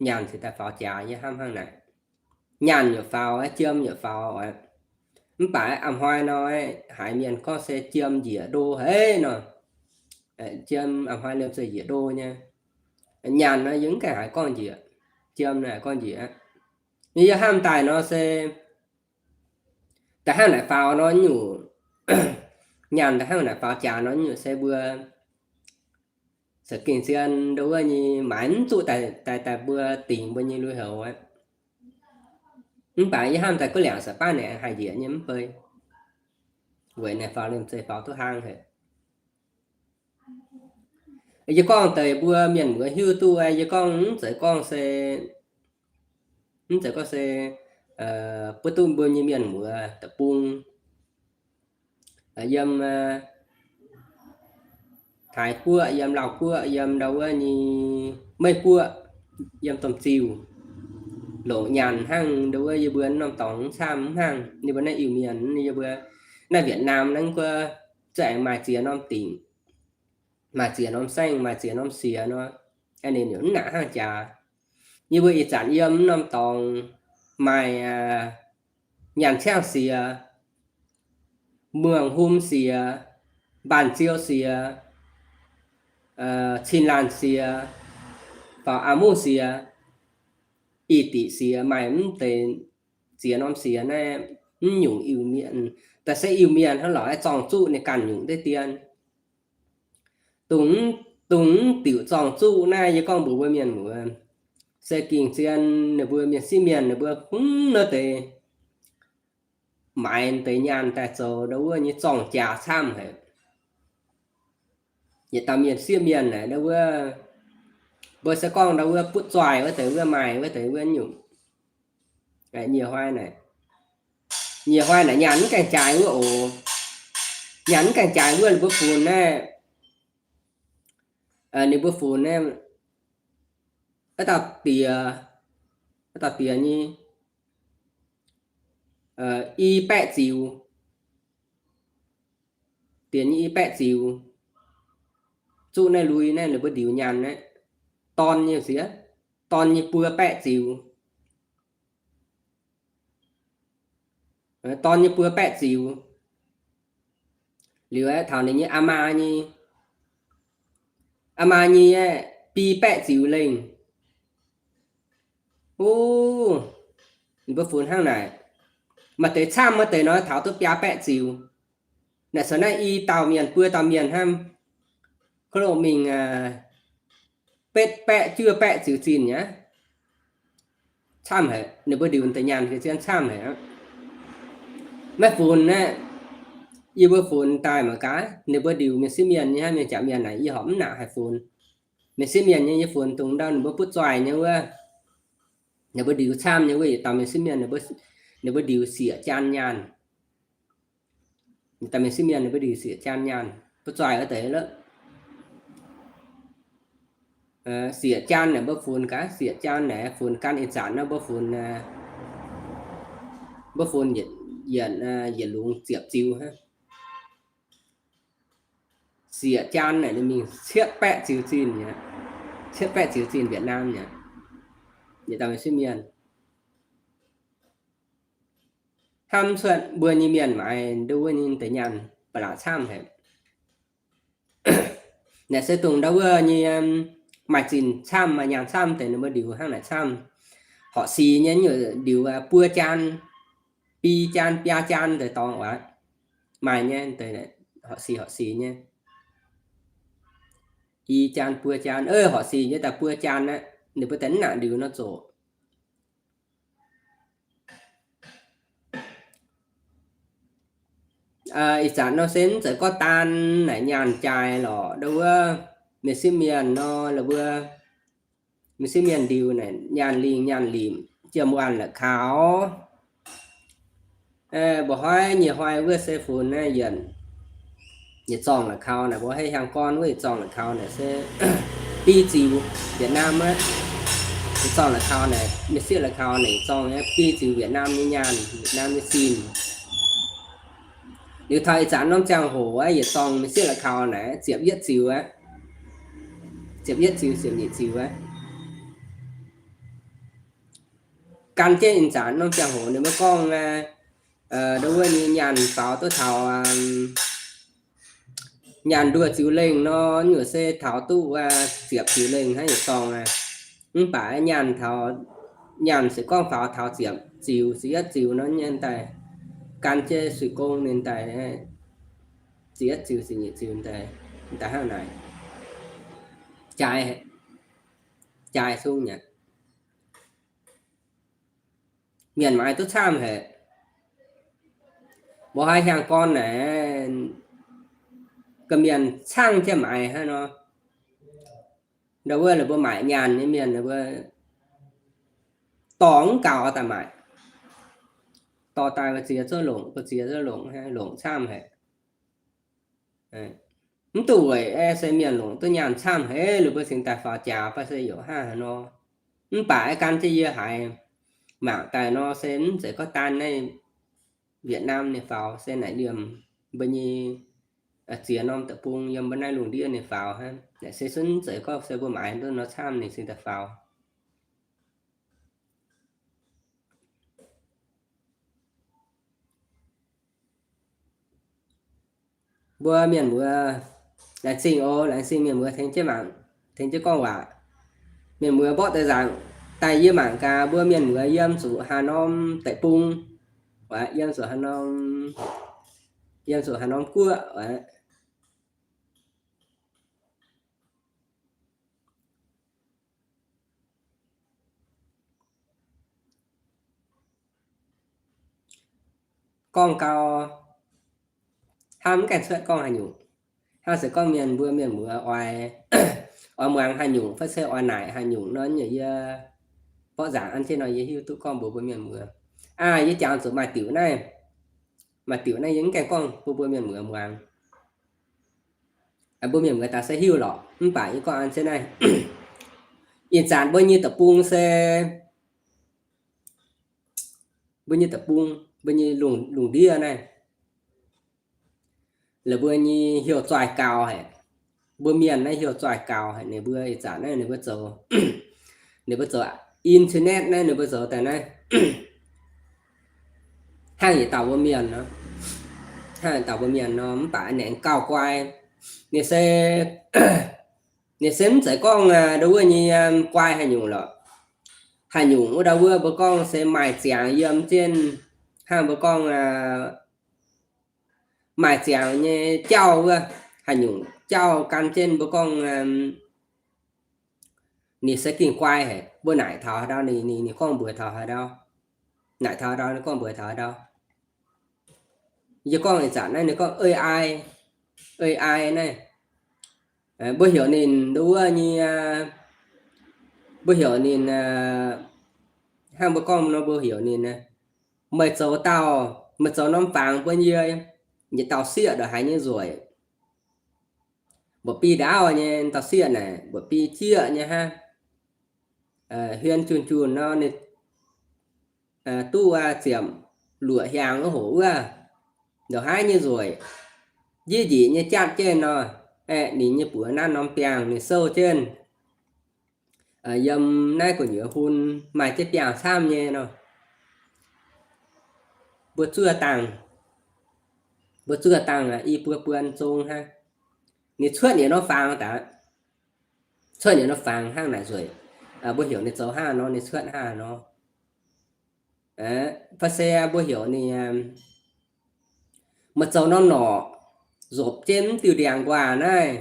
nyaanh cingx daaih faaux jaax, yie hnamv hnangv naaic. Nyaanh yaac faaux, jiem yaac faaux aqv. Mv baac a'hnoi nor, haiz mienh gorngv se jiem njiec ndo haic nor. Jiem a'hnoi liemh zeih njiec ndo nyei. Nyaanh nor yie mv gaengh haiz gorngv njiec. Jiem naaic gorngv njiec aqv. Yie hnamv daaih nor se da'hnangv naaic faaux nor nyungc, nyaanh da'hnangv naaic faaux jaax nor nyungc se mbuo za'gengh zien ndo wuov nyei maaiz mv zuqc daaih, daaih mbuo dingc mbuo nyei lui-houx aqv. Mv baac yie hnamv daaih guv liangc sa baav naaic haih njiec nyei mv bei. Weic naaic faaux liemh zeih faaux duqv hlang haic. Yie gorngv deix mbuo mienh muoz hiuv duqv, yie gorngv mv zeiz gorngv se, mv zeiz gorngv se butv duqv mbuo nyei mienh muoz deic-bung, yiem Taiv Guoqv, yiem Lauv Guoqv, yiem ndau wuov nyei Meiv Guoqv, yiem domh ziuh, longc nyaanh hnangv ndau wuov yie mbuo norm dorngx mv camv mv hnangv. Yie mbuo naaiv Iu-Mienh, yie mbuo naaiv Việt Nam naaiv guov za'gengh maaih ziex norm dingc, maaih ziex norm saengv, maaih ziex norm siex nor, ninh yaac mv nangc hnangv jaax. Yie mbuo ih zanc yiem norm dorngx maaih Nyaanh Ciangv Siex, Muangh Hum Siex, Mbaanh Ziou Siex, Cin Laanh Siex, faaux Aa Muv Siex, Ih Diqc Siex, maaih mv deix ziex norm siex naaiv. Mv nyungc Iu-Mienh, daaih se Iu-Mienh hnangv lorqc, zorng-zuqv ninh ganh nyungc deix dien. Dongh, dongh diuc zorng-zuqv naaiv yie gorngv mbuox mbuo mienh muoz, se gengh zien ninh mbuo mienh sieqv mienh ninh mbuo bungx naaiv deix maaiz deix nyaanh daaih zoux ndau wuov nyei zorng-jaax camv haic. Yietc dauh mienh sieqv mienh naaic ndau wuov, mbuo se gorngv ndau wuov butv zoih wuov deix wuov maaih wuov deix wuov nyungc. Nyiec hnoi naaic, nyiec hnoi naaic nyaanh mv gaengh jaaix wuov oc. Nyaanh mv gaengh jaaix wuov ninh mbuo funx naaiv, ninh mbuo funx naaiv, aa, dauh diex, aa, dauh diex nyei i baeqv ziux, diex nyei i baeqv ziux, zuqv naaiv lui naaiv ninh mbuo ndiux nyaanh naaiv, dorn nyei siex, dorn nyei buo baeqv ziux, dorn nyei buo baeqv ziux. Liuz aeqv, taux ninh nyei aa maa nyei, aa maa nyei aeqv, biei baeqv ziux lengh. O, ninh mbuo funx hnangv naaic. Maaih deix camv, maaih deix nor taux duqv biaa baeqv ziux. Naaic se naaiv i dauh mienh buo dauh mienh hnangv, kov loh mingh betv baeqv juov baeqv ziux zinh aqv. Camv haic, ninh mbuo ndiux deix nyaanh zien camv haic aqv. Maiv funx aeqv, yie mbuo funx daaih mangc gaax, ninh mbuo ndiux mienh sieqv mienh nyei hnangv, mienh jaax mienh naaic yie horpc mv nangc haih funx. Mienh sieqv mienh nyei yie funx dongh ndau ninh mbuo butv zoih nyei wuov, ninh mbuo ndiux camv nyei wuov, yietc dauh mienh sieqv mienh ninh mbuo ndiux sieqv jaan nyaanh. Yietc dauh mienh sieqv mienh ninh mbuo ndiux sieqv jaan nyaanh, butv zoih wuov deix lorqc. Sieqv jaan naaic mbuo funx gaax, sieqv jaan naaic funx gan ih zanc naaiv mbuo funx, mbuo funx yietc, yietc lungz ziepc ziux hnangv. Sieqv jaan naaic ninh mingh cietv baeqv ziux zinh, cietv baeqv ziux zinh Việt Nam nyei. Yietc dauh mienh sieqv mienh hnamv cuotv mbuo nyei mienh maaiz ndau wuov nyei deix nyaanh ba'laqc camv haic. Naaic se dongh ndau wuov nyei maaih zinh camv, maaih nyaanh camv deix ninh mbuo ndiux hnangv naaic camv. Horqc sic nyei nyungc ndiux buo jaan, bi jaan, biaa jaan deix dorngx waac. Maaih nyei, horqc sic horqc sic nyei. I jaan buo jaan, horqc sic nyei daaih buo jaan aqv, ninh mbuo deix mv nangc ndiux nor zoqc. Ih zanc nor se mv zeiz gorngv daan naaic nyaanh jaaix lorqc, ndau wuov mienh sieqv mienh nor, la'buo mienh sieqv mienh ndiux naaic nyaanh lingh nyaanh limc, jiem waanh la'kaux. Mba'hnoi nyei hnoi wuov se funx naaiv yietc, yietc zorngh la'kaux naaic, mbuo hei hiaang gorn wuov yietc zorngh la'kaux naaic se biv ziux Việt Nam aqv. Yietc zorngh la'kaux naaic, mienh sieqv la'kaux naaic, yietc zorngh biv ziux Việt Nam nyei nyaanh, Việt Nam nyei zinh. Liuz taux ih zanc norm ziangh hoc aqv, yietc zorngh mienh sieqv la'kaux naaic ziepc yietv ziux aqv. Ziepc yietv ziux, ziepc nyeic ziux aqv. Gan jienv ih zanc norm ziangh hoc ninh mbuo gorngv, ndau wuov nyei nyaanh faaux duqv taux, nyaanh nduoh ziux lengh nor, nyungc se taux duqv ziepc ziux lengh hnangv yietc zorngh aqv. Mv baac nyaanh taux, nyaanh se gorngv faaux taux ziepc ziux, ziepc yietv ziux nor nyei daaih, gan jienv sui gong ninh daaih, ziepc yietv ziux, ziepc nyeic ziux daaih, daaih hnangv naaic. Jaaix, jaaix sung nyei. Mienh maaiz duqv camv haic. Mbuo haiz hiaang gorn naaic, ga'mienh cangv jienv maaiz hnangv nor. Ndau wuov la'buo maaic nyaanh nyei mienh, la'buo dorh mv gaux daaih maaic. Dorh daaih mbu'ziex zouv longc, mbu'ziex zouv longc, longc camv haic. Mv duqv weic se mienh longc duqv nyaanh camv haic, la'buo cingx daaih faaux jaax fai se yaac hnangv haaix nor. Mv baac gan jienv yie haiz mangc daaih nor se mv zeiz gorngv daan naaiv Việt Nam ninh faaux, se naaic liemh mbuo nyei ziex norm deic-bung yiem mbuo naaiv lungh ndiev ninh faaux hnangv. Naaic se sun mv zeiz gorngv se mbuo maaiz duqv nor camv ninh cingx daaih faaux. Mbuo mienh muoz, laengz zingh oc, laengz zingh mienh muoz tengx jienv mangc, tengx jienv gorngv waac. Mienh muoz mborqv deix nzaangc daaih yie mangc gaax mbuo mienh muoz yiem zuqc haaix norm deic-bung, yiem zuqc haaix norm, yiem zuqc haaix norm guoqv. Gorngv gau, hnangv mv gaengh cuotv gorngv haaix nyungc. Hnangv se gorngv mienh mbuo mienh muoz oix, oix muangx haaix nyungc fai se oix naaic haaix nyungc nor, yie mborqv nzaangc an jienv nor yie hiuv duqv gorngv mbuox mbuo mienh muoz. Aa, yie jangx zuqc maaih diuc naaiv, maaih diuc naaiv yie mv gaengh gorngv bun mbuo mienh muoz muangx. Mbuo mienh muoz daaih se hiuv lorqc, mv baac yie gorngv an jienv naaiv. Ih zanc mbuo nyei deic-bung se, mbuo nyei deic-bung, mbuo nyei lungh, lungh ndiev naaiv, la'mbuo nyei heuc zoih gaux haic. Mbuo mienh naaiv heuc zoih gaux haic. Ninh mbuo ih zanc naaiv ninh mbuo zoux, ninh mbuo zoux internet naaiv ninh mbuo zoux daaih naaiv hnangv yietc dauh mbuo mienh nor, hnangv yietc dauh mbuo mienh nor, mv baac ninh gauh guai. Ninh se, ninh se mv zeiz gorngv ndau wuov nyei guai haaix nyungc lorqc. Haaix nyungc wuov ndau wuov mbuo gorngv se maaih ziangx yiem jienv, hnangv mbuo gorngv maaih ziangx nyei jauv wuov, haaix nyungc jauv gan jienv mbuo gorngv, ninh se gengh guai haic. Mbuo naaic taux haaix ndau ninh, ninh, ninh gorngv mbuox taux haaix ndau. Naaic taux haaix ndau ninh gorngv mbuox taux haaix ndau. Yie gorngv ih zanc naaiv ninh gorngv A I, A I naaiv. Mbuo heuc ninh ndau wuov nyei, mbuo heuc ninh, hnangv mbuo gorngv nor mbuo heuc ninh, meih zoux dauh, meih zoux norm fangx bun yie yietc dauh sieqv ndongc haaix nyei nzueic. Mbuoqc bi ndaauv nyei dauh sieqv naaic, mbuoqc bi jieqv nyei hnangv. Hmien junh junh nor ninh duqv ziepc luoqc hiaangx wuov hoc wuov, ndongc haaix nyei nzueic, njiec njiec nyei jatv jienv nor, aeqv, ninh nyei buoz nanv norm biangh ninh souv jienv. Yiem naaiv gu'nyuoz hun maaih jienv biangh camv nyei nor, mbuo zuov dangh, mbuo zuov dangh i buo buon zong hnangv. Ninh cuotv yietc norm fangx daaih, cuotv yietc norm fangx hnangv naaic nzueic. Mbuo heuc ninh zoux hnangv nor, ninh cuotv hnangv nor. Fai se mbuo heuc ninh, meih zoux norm norqc nzopc jienv mv diuh ndiangx-nquaah naaiv.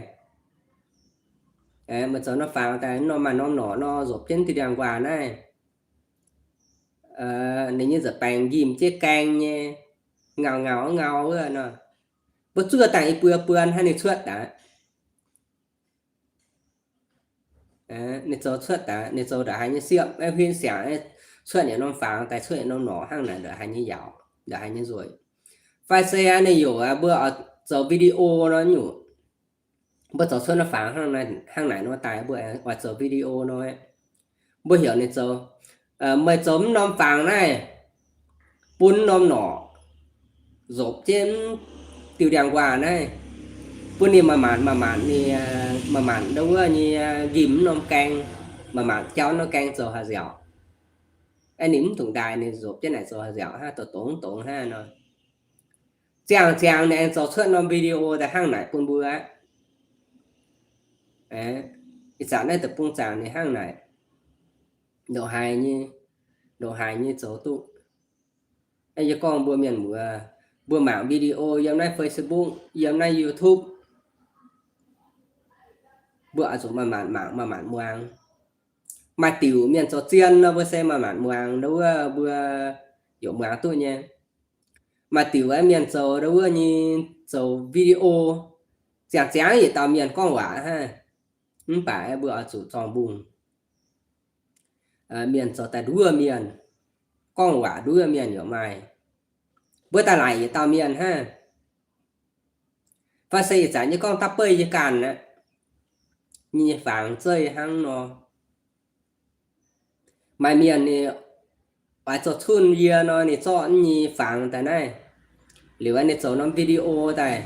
Meih zoux norm fangx daaih norm maaih norm norqc nor nzopc jienv mv diuh ndiangx-nquaah naaiv. Ninh nyei nza'baengx njimv jienv gaeng nyei, ngau ngau ngau wuov nor. Mbuo zuov dangh i buo buon hnangv ninh cuotv daaih. Ninh zoux cuotv daaih, ninh zoux ndongc haaix nyei siepv, huin siangx, cuotv yietc norm fangx daaih cuotv yietc norm norqc hnangv naaic ndongc haaix nyei yaauc, ndongc haaix nyei nzueic. Fai se ninh youc mbuo zoux video nor nyungc, mbuo zoux cuotv norm fangx hnangv naaic nor daaih mbuo oix zoux video nor, mbuo heuc ninh zoux, meih zoux mv norm fangx naaiv, bun norm norqc nzopc jienv mv diuh ndiangx-nquaah naaiv, bun ninh maaih maanc maaih maanc, ninh maaih maanc ndau wuov nyei njimv mv norm gaeng, maaih maanc jauv norm gaeng zoux haaix nziaauc. Aeqv, ninh mv dungx ndaaih, ninh nzopc jienv naaic zoux haaix nziaauc hnangv, dongx dongx hnangv nor. Ziangh ziangx ninh aengx zoux cuotv norm video daaih hnangv naaic bun mbuo aqv. Ih zanc naaiv deic-bung zaangc ninh hnangv naaic, ndongc haaix nyei, ndongc haaix nyei zoux duqv. Yie gorngv mbuo mienh muoz, mbuo mangc video yiem naaiv Facebook, yiem naaiv YouTube, mbuo oix zuqc maaih maanc mangc, maaih maanc muangx. Maaih diuc mienh zoux zien nor mbuo se maaih maanc muangx, ndau wuov mbuo yaac muangx duqv nyei. Maaih diuc mienh zoux ndau wuov nyei zoux video, ziangh ziangx yietc dauh mienh gorngv waac hnangv. Mv baac mbuo oix zuqc zorng-mbungh. Mienh zoux daaih nduov mienh, gorngv waac nduov mienh yaac maaih. Mbuo daaih laaic yietc dauh mienh hnangv. Fai se ih zanc nyei gorngv daav beiv yie ganh aqv, nyei fangx zeiv hnangv nor. Maaih mienh ninh oix zoux cunh yie nor, ninh zorqv nyei fangx daaih naaiv, liuz ninh zoux norm video daaih,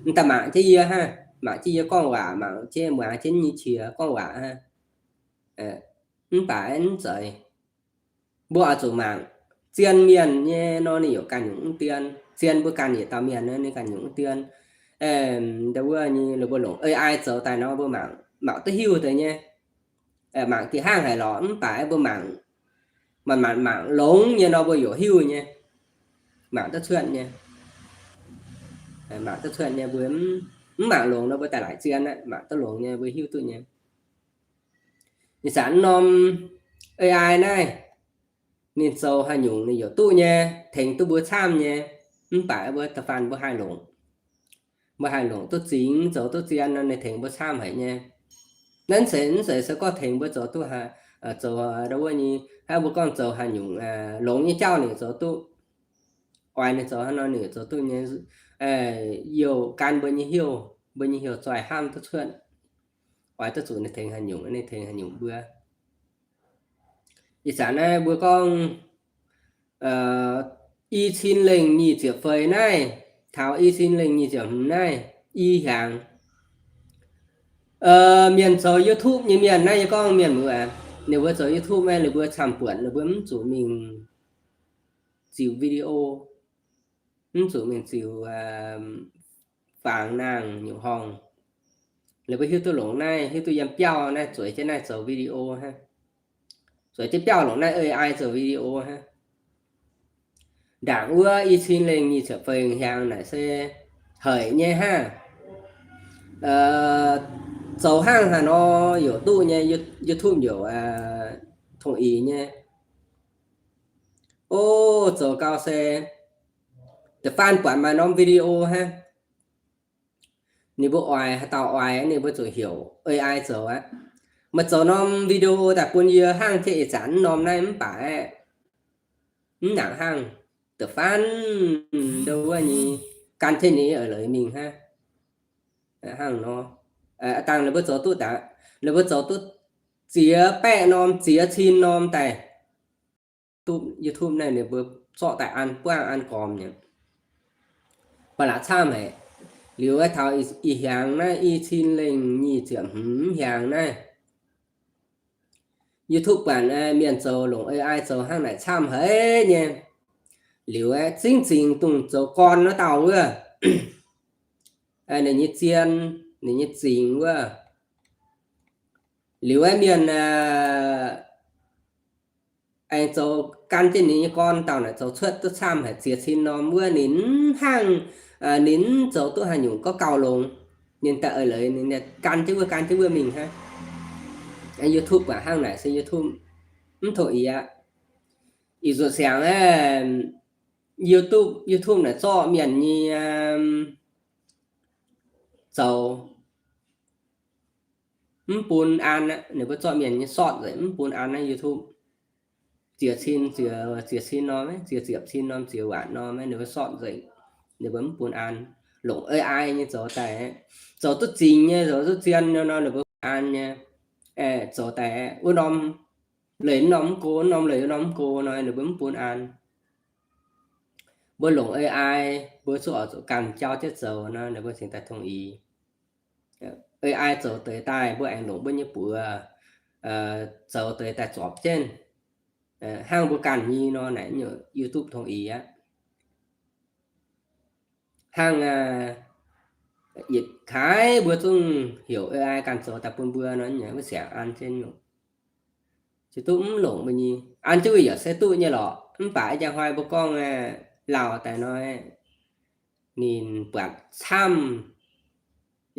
m'daaih mangc jienv yie hnangv, mangc jienv yie gorngv waac, mangc jienv muangx jienv nyei qiex gorngv waac hnangv. Mv baac mv zeiz. Mbuo oix zuqc mangc zien mienh nyei nor, ninh yaac ganh nyungc mv dien. Zien mbuo ganh yietc dauh mienh nor, ninh ganh nyungc mv dien. Ndau wuov nyei, mbuo longc A I zoux daaih nor, mbuo mangc, mangc duqv hiuv deix nyei. Mangc diqc hnangv haaix lorqc, mv baac mbuo mangc, mangc, mangc longx nyei nor, mbuo yaac hiuv nyei. Mangc duqv cuotv nyei. Mangc duqv cuotv nyei, mbuo mv mangc longx nor, mbuo daaih laaic zien aqv. Mangc duqv longx nyei, mbuo hiuv duqv nyei. Ih zanc norm A I naaiv, ninh zoux haaix nyungc ninh yaac duqv nyei, tengx duqv mbuo camv nyei. Mv baac mbuo da'faanh mbuo haih longc, mbuo haih longc duqv zingx, zoux duqv zien nor, ninh tengx mbuo camv haic nyei. Naaiv zeiz, naaiv zeiz se gorngv tengx mbuo zoux duqv, zoux ndau wuov nyei, hnangv mbuo gorngv zoux haaix nyungc longx nyei jauv ninh zoux duqv. Oix ninh zoux haaix nor ninh zoux duqv nyei. Youh gan mbuo nyei heuc, mbuo nyei heuc zoih hnamv duqv cuotv. Oix duqv zuqc ninh tengx haaix nyungc, ninh tengx haaix nyungc mbuo. Ih zanc naaiv mbuo gorngv i cin lengh nyic ziepc feix naaiv, taux i cin lengh nyic ziepc hmz naaiv, i hiaangx, mienh zoux YouTube nyei mienh naaiv, yie gorngv mienh muoz, ninh mbuo zoux YouTube naaiv, ninh mbuo camv-buonc ninh mbuo mv zuqc mingh ziux video, mv zuqc mingh ziux fangx nangh nyungc horngh. Ninh mbuo hiuv duqv longc naaiv, hiuv duqv yiem biauv naaiv zueiz jienv naaiv zoux video hnangv. Zueiz jienv biauv longc naaiv A I zoux video hnangv. Ndaangc wuov i cin lengh nyic ziepc feix hiaangx naaic se haic nyei hnangv. Zoux hnangv haaix nor yaac duqv nyei, YouTube yaac tong-ix nyei. O, zoux gau se da'faanh buatc maaih norm video hnangv. Ninh mbuo oix, haaix dauh oix ninh mbuo zuqc heuc A I zoux aqv. Meih zoux norm video daaih bun yie hnangv jienv ih zanc norm naaiv mv baac aeqv, mv nangc hnangv. Da'faanh ndau wuov nyei gan jienv ninh eix leiz mingh hnangv. Hnangv nor, aa dangh ninh mbuo zoux duqv daaih, ninh mbuo zoux duqv ziex baeqv norm, ziex cin norm daaih. YouTube naaiv ninh mbuo zorqv daaih an buangv an gormx nyei. Ba'laqc camv haic. Liuz aeqv, taux ih hiaangx naaiv i cin lengh nyic ziepc hmz hiaangx naaiv, YouTube buatc mienh zoux longc A I zoux hnangv naaic camv haic nyei. Liuz aeqv, zingv zingx dongh zoux gorn wuov dauh wuov, ninh nyei zien, ninh nyei zingx wuov, Liuz aeqv, mienh aengx zoux gan jienv ninh nyei gorn dauh naaic zoux cuotv duqv camv haic, ziex cin norm wuov ninh mv hnangv, ninh mv zoux duqv haaix nyungc gorngv gauh longx. Ninh daaih eix leiz ninh gan jienv wuov gan jienv wuov mingh hnangv. YouTube aac hnangv naaic se YouTube mv tong ix aqv. Ih zuqc siangx aeqv, YouTube, YouTube naaic zorqv mienh nyei zoux mv bun an aqv. Ninh mbuo zorqv mienh nyei short nzengc mv bun an naaiv YouTube. Ziex cin, ziex, ziex cin norm, ziex ziepc cin norm, ziex waanc norm, ninh mbuo short nzengc. Ninh mbuo mv bun an. Longc A I nyei zoux daaih, zoux duqv zingx nyei, zoux duqv zien nor, ninh mbuo an nyei. Zoux daaih wuov norm leih wuov norm mv go, wuov norm leih wuov norm mv go nor, ninh mbuo mv bun an. Mbuo longc A I, mbuo zuqc oix zuqc ganh jauv jienv zoux nor, ninh mbuo cingx daaih tong ix. A I zoux deix daaih, mbuo aengx longc mbuo nyei buoz zoux deix daaih zorpc jienv. Hnangv mbuo ganh nyei nor, naaic YouTube tong ix aqv. Hnangv yietc kaaix mbuo zungv heuc A I ganh zoux daaih bun mbuo nor, wuov siangx an jienv nyungc. Ziouc duqv mv longc mbuo nyei. An jienv wuov yaac se duqv nyei lorqc. Mv baac ih jaax hnoi mbuo gorngv lauh daaih nor, ninh buatc camv.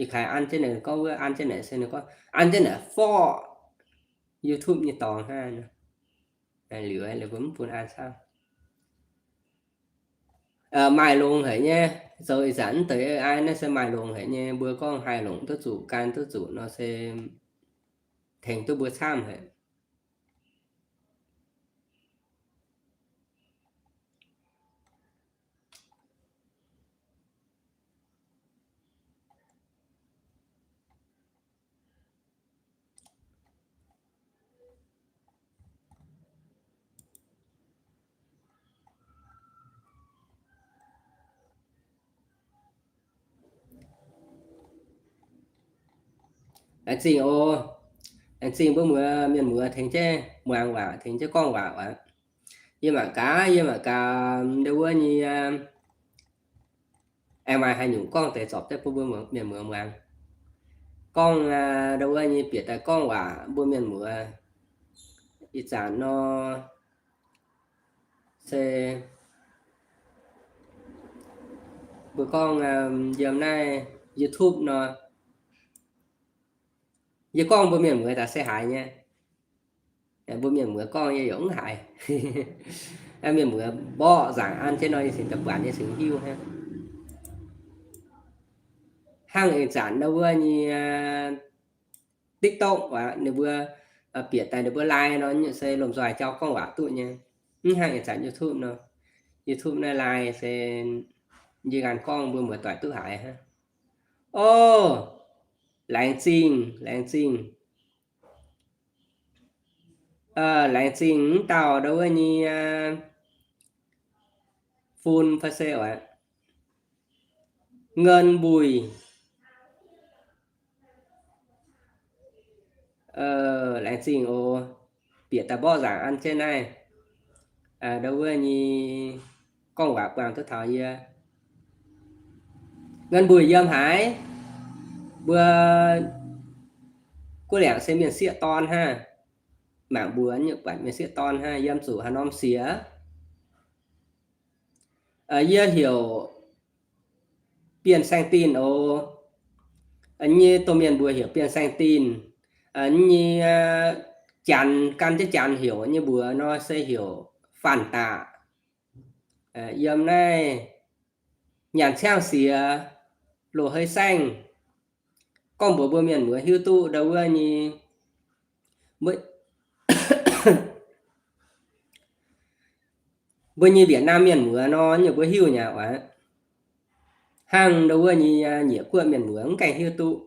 Ih kaaix an jienv naaic gorngv wuov, an jienv naaic se ninh gorngv an jienv naaic forv YouTube nyei dorngx hnangv. Liuz, liuz mbuo mv bun an camv. Maaih longx haic nyei, zoux ih zanc mv deix A I naaiv se maaih longx haic nyei, mbuo gorngv haih longc duqv zuqc, gan duqv zuqc nor se tengx duqv mbuo camv haic. Laengz zingh oc. Laengz zingh mbuo muoz mienh muoz tengx jienv muangx waac, tengx jienv gorngv waac oc. Yie mangc gaax, yie mangc gaax ndo wuov nyei aengx maaih haaix nyungc gorngv deix zorpc jienv bun mbuo mienh muoz muangx. Gorngv ndo wuov nyei bieqc daaih gorngv waac mbuo mienh muoz. Ih zanc nor se mbuo gorngv yiem naaiv YouTube nor, yie gorngv mbuo mienh muoz daaih se haiz nyei. Mbuo mienh muoz gorngv yie yaac mv haiz. Mienh muoz mborqv nzaangc an jienv nor, yie cingx daaih buatc, yie cingx hiuv hnangv. Hnangv ih zanc ndo wuov nyei TikTok aqv, ninh mbuo bieqc daaih ninh mbuo live nor, se lomh nzoih jauv gorngv waac duqv nyei. Mv hnangv ih zanc YouTube nor. YouTube naaiv live se yie ganh gorngv mbuo muoz doic duqv haiz hnangv. O, laengz zingh, laengz zingh. Laengz zingh mv dauh ndo wuov nyei fun fai se oc, Ngân Bùi. Laengz zingh oc. Bieqc daaih mborqv nzaangc an jienv naaiv ndo wuov nyei gorngv waac buangh duqv taux yie. Ngân Bùi yiem haaix? Mbuo guv liangc se mienh sieqv dorn hnangv. Mangc mbuo nyei buatc mienh sieqv dorn hnangv, yiem zuqc haaix norm siex? Yie heuc Bienh Saeng Dinh oc. Nyei domh mienh mbuox heuc Bienh Saeng Dinh. Nyei Janx, gan jienv Janx heuc nyei mbuox nor se heuc Fanh Daqc. Yiem naaiv nyanc ciangv siex, loz-hei saengv. Gorngv mbuox mbuo mienh muoz hiuv duqv ndo wuov nyei, mbuo nyei Việt Nam mienh muoz nor, nyei mbuo hiuv nyei oc. Hnangv ndo wuov nyei nyiec guoqv mienh muoz mv gaengh hiuv duqv,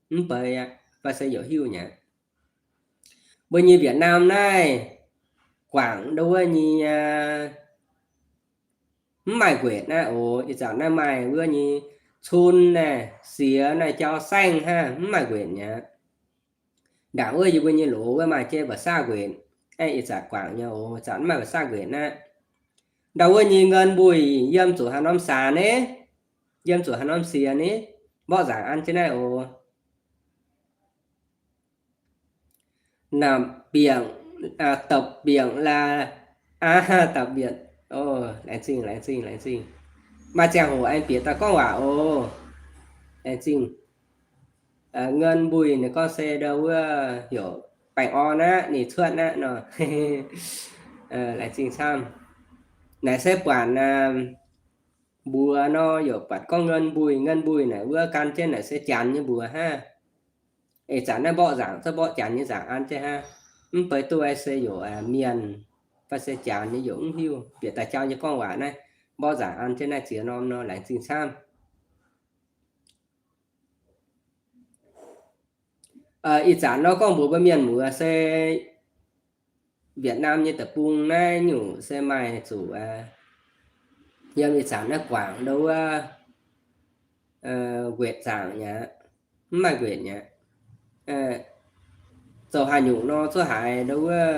mv bei aqv, fai se youc hiuv nyei. Mbuo nyei Việt Nam naaiv, guangc ndo wuov nyei mv maaih nquenc naaiv oc. Ih zanc naaiv maaih wuov nyei cun naaiv, siex naaiv, jauv saengv hnangv, mv maaih nquenc nyei. Ndaangc wuov yie mbuo nyei loz wuov maaih jienv mba'saav nquenc. Aeqv, ih zanc guangc nyei oc, zanc mv maaih mba'saav nquenc naaiv. Ndau wuov nyei Ngân Bùi yiem zuqc haaix norm saax ni? Yiem zuqc haaix norm siex ni? Mborqv nzaangc an jienv naaiv oc. Naapc mbiengc, dopc mbiengc laac, aa, dopc mbiengc. Laengz zingh, laengz zingh, laengz zingh. Maaih ziangh hoc aengx bieqc daaih gorngv waac oc. Laengz zingh. เงิน mbuih ninh gorngv se ndau wuov heuc แบงค์ออน aqv, ninh cuotv aqv nor. Laengz zingh camv. Naaic se buatc mbuox nor, yaac buatc gorngv เงิน mbuih, เงิน mbuih naaic wuov gan jienv naaic se janx nyei mbuox hnangv. Ih zanc naaiv mborqv nzaangc, zorqv mborqv janx nyei nzaangc an jienv hnangv. Mv baac duqv se yaac mienh fai se janx nyei yaac mv hiuv. Bieqc daaih jauv nyei gorngv waac naaiv, mborqv nzaangc an jienv naaiv ziex norm nor, laengz zingh camv. Ih zanc nor gorngv mbuox mbuo mienh muoz se Việt Nam nyei deic-bung naaiv nyungc se maaih zuqc yiem ih zanc naaiv guangc ndau wuov guetc zaangc nyei aqv, mv maaih guetc nyei aqv. Zoux haaix nyungc nor zuov haiz ndau wuov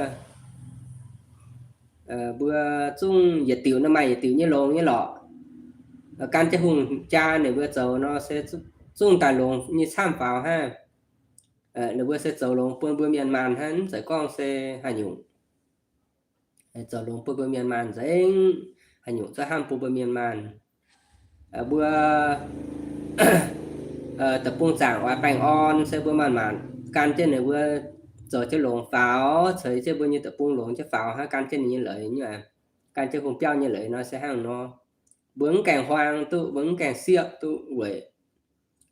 mbuo zungv yietc diuc nor maaih yietc diuc nyei longx nyei lorqc. Gan jienv hungh jaa ninh mbuo zoux nor se zungv daaih longx nyei camv faaux hnangv. Ninh mbuo se zoux longx bun mbuo mienh maanh hnangv, mv zeiz gorngv se haaix nyungc. Zoux longx bun mbuo mienh maanh nzengc, haaix nyungc zuov hnamv bun mbuo mienh maanh. Mbuo deic-bung zaangc oix แบงค์ออน se mbuo maanh maanc gan jienv ninh mbuo zoux jienv longx faaux, ceix jienv mbuo nyei deic-bung longx jienv faaux hnangv, gan jienv ninh nyei leiz nyei, gan jienv hungh biauv nyei leiz nor se hnangv nor. Mbuo mv gaengh huaang duqv, mbuo mv gaengh siepv duqv weic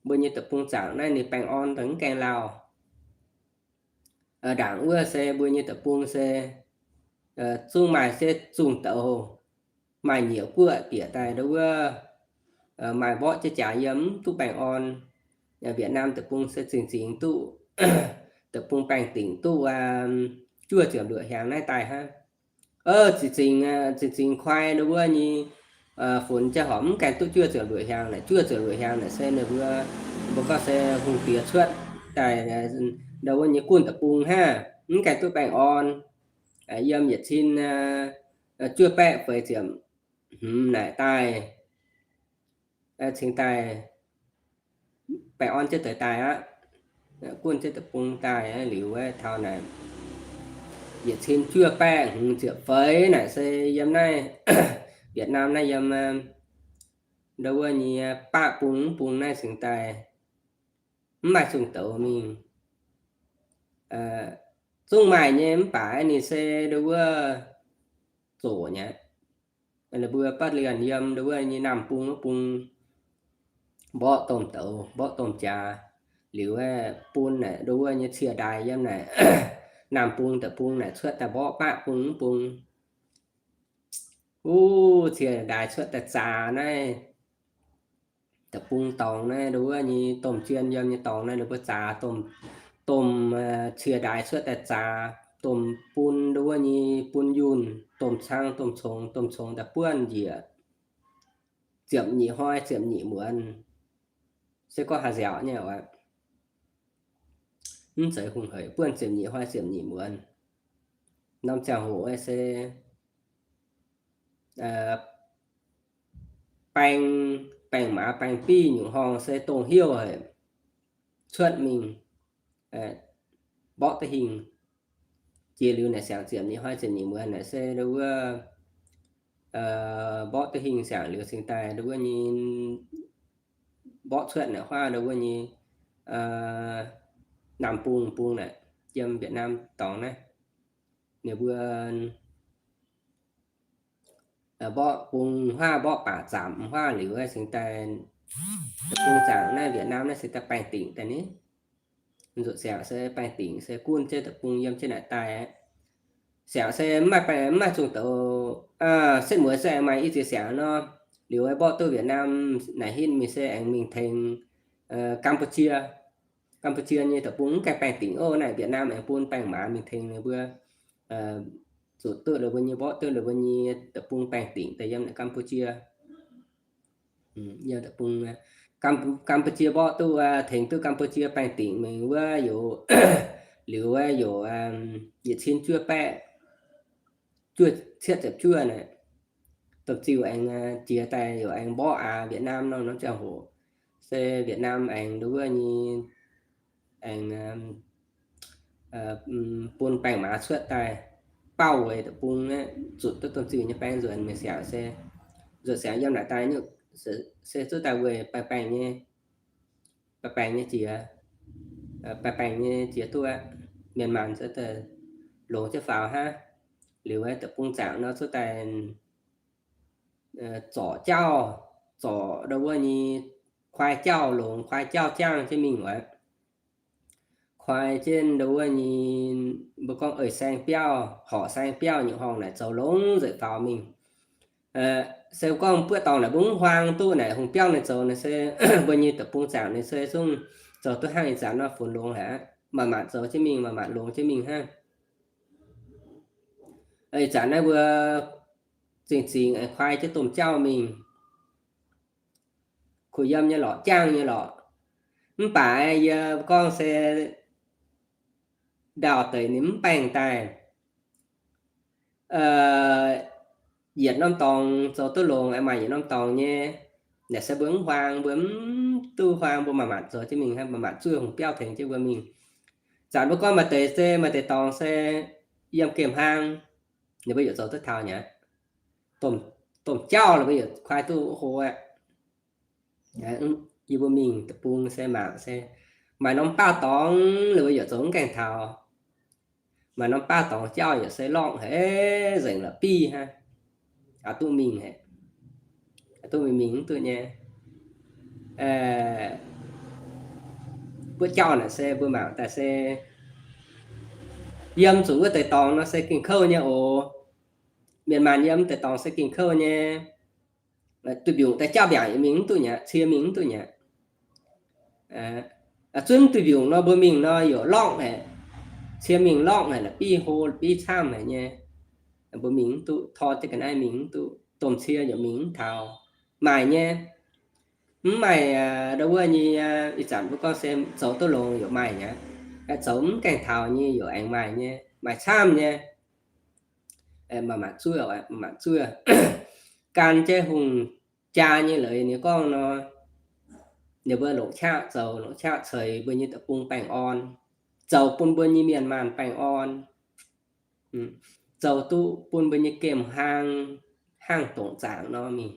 mbuo nyei deic-bung zaangc naaiv ninh แบงค์ออน daaih mv gaengh lauh. Ndaangc wuov se mbuo nyei deic-bung se zungv maaih se zungh douz, maaih nyieqc guoqv bieqc daaih ndau wuov, maaih mborqv jienv jaax yiem mv duqv แบงค์ออน. Việt Nam deic-bung se zingh zingh duqv, deic-bung baengh dingc duqv juov ziepc luoqc hnyangx naaiv daaih hnangv. Zingh zingh, zingh zingh kuaai ndau wuov nyei funx jaa horpc mv gaengh duqv juov ziepc luoqc hnyangx naaic, juov ziepc luoqc hnyangx naaic se ninh mbuo, mbuo gorngv se hungh diex cuotv daaih ndau wuov nyei gunh deic-bung hnangv, mv gaengh duqv แบงค์ออน. Yiem yietc cin juov baeqv feix ziepc hmz naaic daaih, cingx daaih แบงค์ออน jienv deix daaih aqv. Gunh jienv deic-bung daaih liuz aeqv, taux naaic yietc cin juov baeqv hmz ziepc feix naaic se yiem naaiv Việt Nam naaiv yiem ndau wuov nyei baqv bung mv bung naaiv cingx daaih mv maaih zungh douz mingh. Zungv maaih nyei mv baac ninh se ndau wuov zoqc nyei. Ninh mbuo baav lienh yiem ndau wuov nyei naamh bung wuov bung mborqv domh douz, mborqv domh jaax, liuz aeqv, bun naaic ndau wuov nyei cie ndaaix yiem naaic naamh bung deic-bung naaic cuotv daaih mborqv baqv bung mv bung. Wuov cie ndaaix cuotv daaih zaax naaiv deic-bung dorngx naaiv ndau wuov nyei domh jien yiem nyei dorngx naaiv ninh mbuo zaax domh, domh cie ndaaix cuotv daaih zaax domh bun ndau wuov nyei bun yunh, domh cang, domh congx, domh congx daaih buonv njiec ziepc nyeic hnoi ziepc nyeic muonz. Se gorngv haaix nziaauc nyei aqv, mv zeiz hungh haic, buonv ziepc nyeic hnoi ziepc nyeic muonz. Norm ziangh hoc se baeng, baeng maaz baeng biv nyungc horngh se dongh heuc haic cuotv mingh mborqv duqv hingh. Jiex liuz naaic siangx ziepc nyeic hnoi ziepc nyeic muonz naaic se ndau wuov mborqv duqv hingh siangx liuz cingx daaih ndau wuov nyei mborqv cuotv naaic huaav ndau wuov nyei naamh bung bung naaic yiem Việt Nam dorngx naaiv. Ninh mbuo mborqv bung huaav mborqv baac zaamc huaav liuz cingx daaih bung zaangc naaiv Việt Nam naaiv cingx daaih baengh dingc daaih ni. Nzuqc siangx se baengh dingc se gunv jienv deic-bung yiem jienv naaic daaih. Siangx se mv maaih, mv maaih zungh douz, setv mueiz se aengx maaih i ziex siangx nor, liuz mborqv duqv Việt Nam naaic hinv mingh se aengx mingh tengx Campuchia. Campuchia nyei deic-bung mv gaengh baengh dingc oc. Naaic Việt Nam aengx bun baengh maaz mingh tengx ninh mbuo, zuqc duqv ninh mbuo nyei, mborqv duqv ninh mbuo nyei deic-bung baengh dingc daaih yiem naaic Campuchia. Yiem deic-bung Campuchia mborqv duqv, tengx duqv Campuchia baengh dingc mingh wuov yoc, liuz wuov yoc yietc cin juov baeqv, juov cietv ziepc juov naaic, domh ziuh aengx jiex daaih yoc aengx mborqv aqv Việt Nam nor. Norm ziangh hoc se Việt Nam aengx nduov nyei, aengx bun baengh maaz cuotv daaih, baauh weic deic-bung aeqv, zutc duqv domh ziuh nyei baeng nzuonx. Mienh siangx se, nzuonx siangx yiem naaic daaih nyungc, se zuqv daaih weic baengh baengh nyei, baengh baengh nyei jiex, baengh baengh nyei jiex duqv aqv. Mienh maanh se longx jienv faaux hnangv. Liuz aeqv, deic-bung zaangc nor zuqv daaih zorc jauv, zorc ndo wuov nyei kuaai jauv longx, kuaai jauv jangv jienv mingh oc. Kuaai jienv ndo wuov nyei, mbuo gorngv ei saeng biauv, horqc saeng biauv nyungc horngh naaic zoux longx nzengc faaux mingh. Se gorngv buoqv dorngh naaic mbuo mv huaang duqv naaic hungh biauv ninh zoux naaic se mbuo nyei deic-bung zaangc ninh se zungv zoux duqv hnangv ih zanc nor funx longx haic aqv. Manc-manc zoux jienv mingh, manc-manc longx jienv mingh hnangv. Ih zanc naaiv mbuo zingh zingx aengx kuaai jienv domh jauv mingh, kuh yiem nyei lorqc, jangv nyei lorqc. Mv baac yie gorngv se ndau-deix ninh mv baengh daaih. Yietc norm dorngx zoux duqv longx, maaih yietc norm dorngx nyei. Naaic se mbuo mv huaang, mbuo mv duqv huaang, mbuo manc-manc zoux jienv mingh hnangv, manc-manc zuov hungh biauv tengx jienv mbuo mingh. Zanc mbuo gorngv maaih deix se, maaih deix dorngx se yiem gemh hlang, ninh mbuo yaac zoux duqv taux nyei. Domh jauv ninh mbuo yaac kuaai duqv hlo aqv. Yie mbuo mingh deic-bung se mangc se maaih norm baauv dorngx ninh mbuo yaac zoux mv gaengh taux. Maaih norm baauv dorngx jauv yaac se lorngh haic, nzengc la'bieiv hnangv. Aa, duqv mingh haic, duqv mingh mingh mv duqv nyei. Buoqv jauv naaic se mbuo mangc daaih se yiem zuqc wuov deix dorngx nor se gengh kouv nyei oc. Mienh maanh yiem deix dorngx se gengh kouv nyei. Duih mbiungc daaih jauv mbiaangc mingh mv duqv nyei, cie mingh mv duqv nyei. Zunv duih mbiungc nor mbuo mingh nor yaac lorngh haic, cie mingh lorngh haic, la'bieiv hlo, la'bieiv camv haic nyei. Mbuo mingh mv duqv, tor jienv ga'naaiv mingh mv duqv, domh cie yaac mingh mv taux. Maaih nyei, mv maaih ndo wuov nyei. Ih zanc mbuo gorngv se zoux duqv longx yaac maaih nyei, zoux mv gaengh taux nyei yaac aengx maaih nyei, maaih camv nyei. Maaih maanc zuov, maaih maanc zuov. Gan jienv hungh jaa nyei leiz ninh gorngv nor, ninh mbuo longc qaqv zoux, longc qaqv ceix mbuo nyei deic-bung baengh orn, zoux bun mbuo nyei mienh maanh baengh orn, zoux duqv bun mbuo nyei gemh hlang hnangv dongc zaangc nor mingh.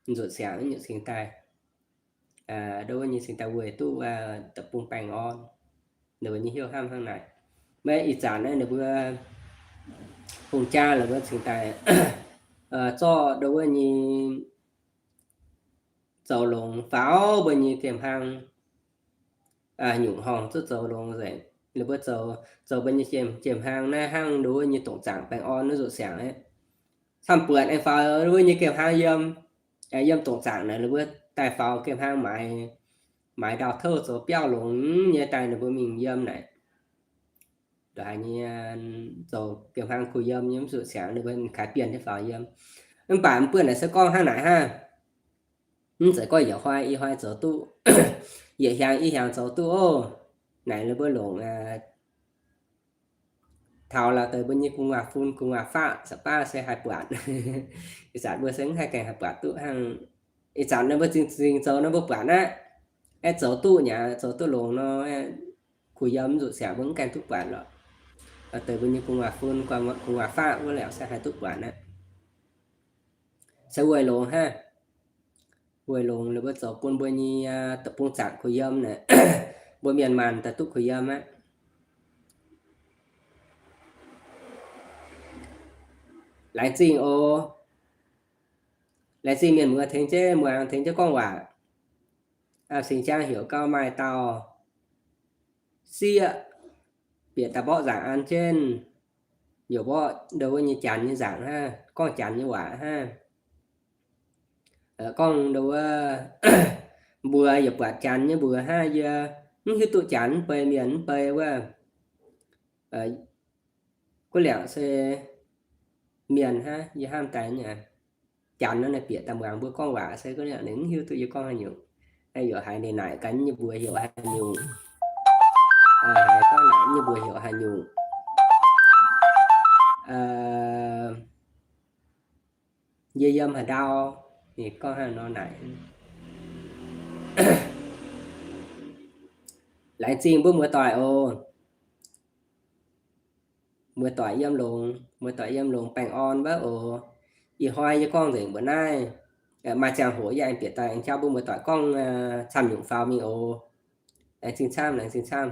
Nzuonx siangx nyungc cingx daaih, ndo wuov nyei cingx daaih weic duqv deic-bung baengh orn. Ninh mbuo nyei hnyouv hnamv hnangv naaic. Maiv ih zanc naaiv ninh mbuo hungh jaa ninh mbuo cingx daaih zorqv ndo wuov nyei zoux longx faaux mbuo nyei gemh hlang nyungc horngh zuqv zoux longx nzengc. Ninh mbuo zoux, zoux mbuo nyei gemh, gemh hlang naaiv hnangv ndo wuov nyei dongc zaangc baengh orn naaiv nzuqc siangx aqv. Camv buatc aengx faaux ndo wuov nyei gemh hlang yiem, yiem dongc zaangc naaic ninh mbuo daaih faaux gemh hlang maaiz, maaiz ndau-touv zoux biauv longx nyei daaih ninh mbuo mingh yiem naaic. Ndongc haaix nyei zoux gemh hlang kuh yiem nyei mv zuqc siangx ninh mbuo kaaix bienh jienv faaux yiem. Mv baac mv buonv naaic se gorngv hnangv naaic hnangv. Mv zeiz gorngv yietc hnoi i hnoi zoux duqv, yietc hnyangx i hnyangx zoux duqv oc. Naaic ninh mbuo longc taux laaix deix mbuo nyei gu'nguaaz-fun gu'nguaaz-faqv za'baav se haih buatc. Ih zanc mbuo se mv haih gaengh haih buatc duqv hnangv. Ih zanc ninh mbuo zingh zingh zoux ninh mbuo buatc aqv. Aeqv, zoux duqv nyei, zoux duqv longx nor, kuh yiem mv zuqc siangx mbuo mv gaengh duqv buatc lorqc. Laaix deix mbuo nyei gu'nguaaz-fun gu'nguaaz-faqv wuov liangc se haih duqv buatc aqv. Se weic longx hnangv. Weic longx ninh mbuo zoux bun mbuo nyei deic-bung zaangc kuh yiem naaic, mbuo mienh maanh daaih duqv kuh yiem aqv. Laengz zingh oc. Laengz zingh mienh muoz tengx jienv muangx, tengx jienv gorngv waac. Singx Jaang heuc gau maaih dauh sieqv bieqc daaih mborqv nzaangc an jienv, yaac mborqv ndo wuov nyei Janx nyei nzaangc hnangv, gorngv Janx nyei waac hnangv. Gorngv ndo wuov, mbuox yaac buatc Janx nyei mbuox hnangv, yie mv hiuv duqv Janx mv bei, mienh mv bei wuov. Guv liangc se mienh hnangv, yie hnamv daaih nyei. Janx nor naaic bieqc daaih muangx mbuo gorngv waac se guv liangc ninh mv hiuv duqv yie gorngv haaix nyungc. Yaac haiz ninh naaic gaax nyei mbuox heuc haaix nyungc. Haiz gorngv naaic nyei mbuox heuc haaix nyungc. Yie yiem haaix ndau, ninh gorngv hnangv nor naaic. Laengz zingh mbuo muoz-doic oc. muoz-doic yiem longx, muoz-doic yiem longx baengh orn wuov oc. Ih hnoi yie gorngv nzengc mbuoqc naaiv. Maaih ziangh hoc yie aengx bieqc daaih aengx jauv bun muoz-doic gorngv camv nyungc faaux mingh oc. Laengz zingh camv, laengz zingh camv.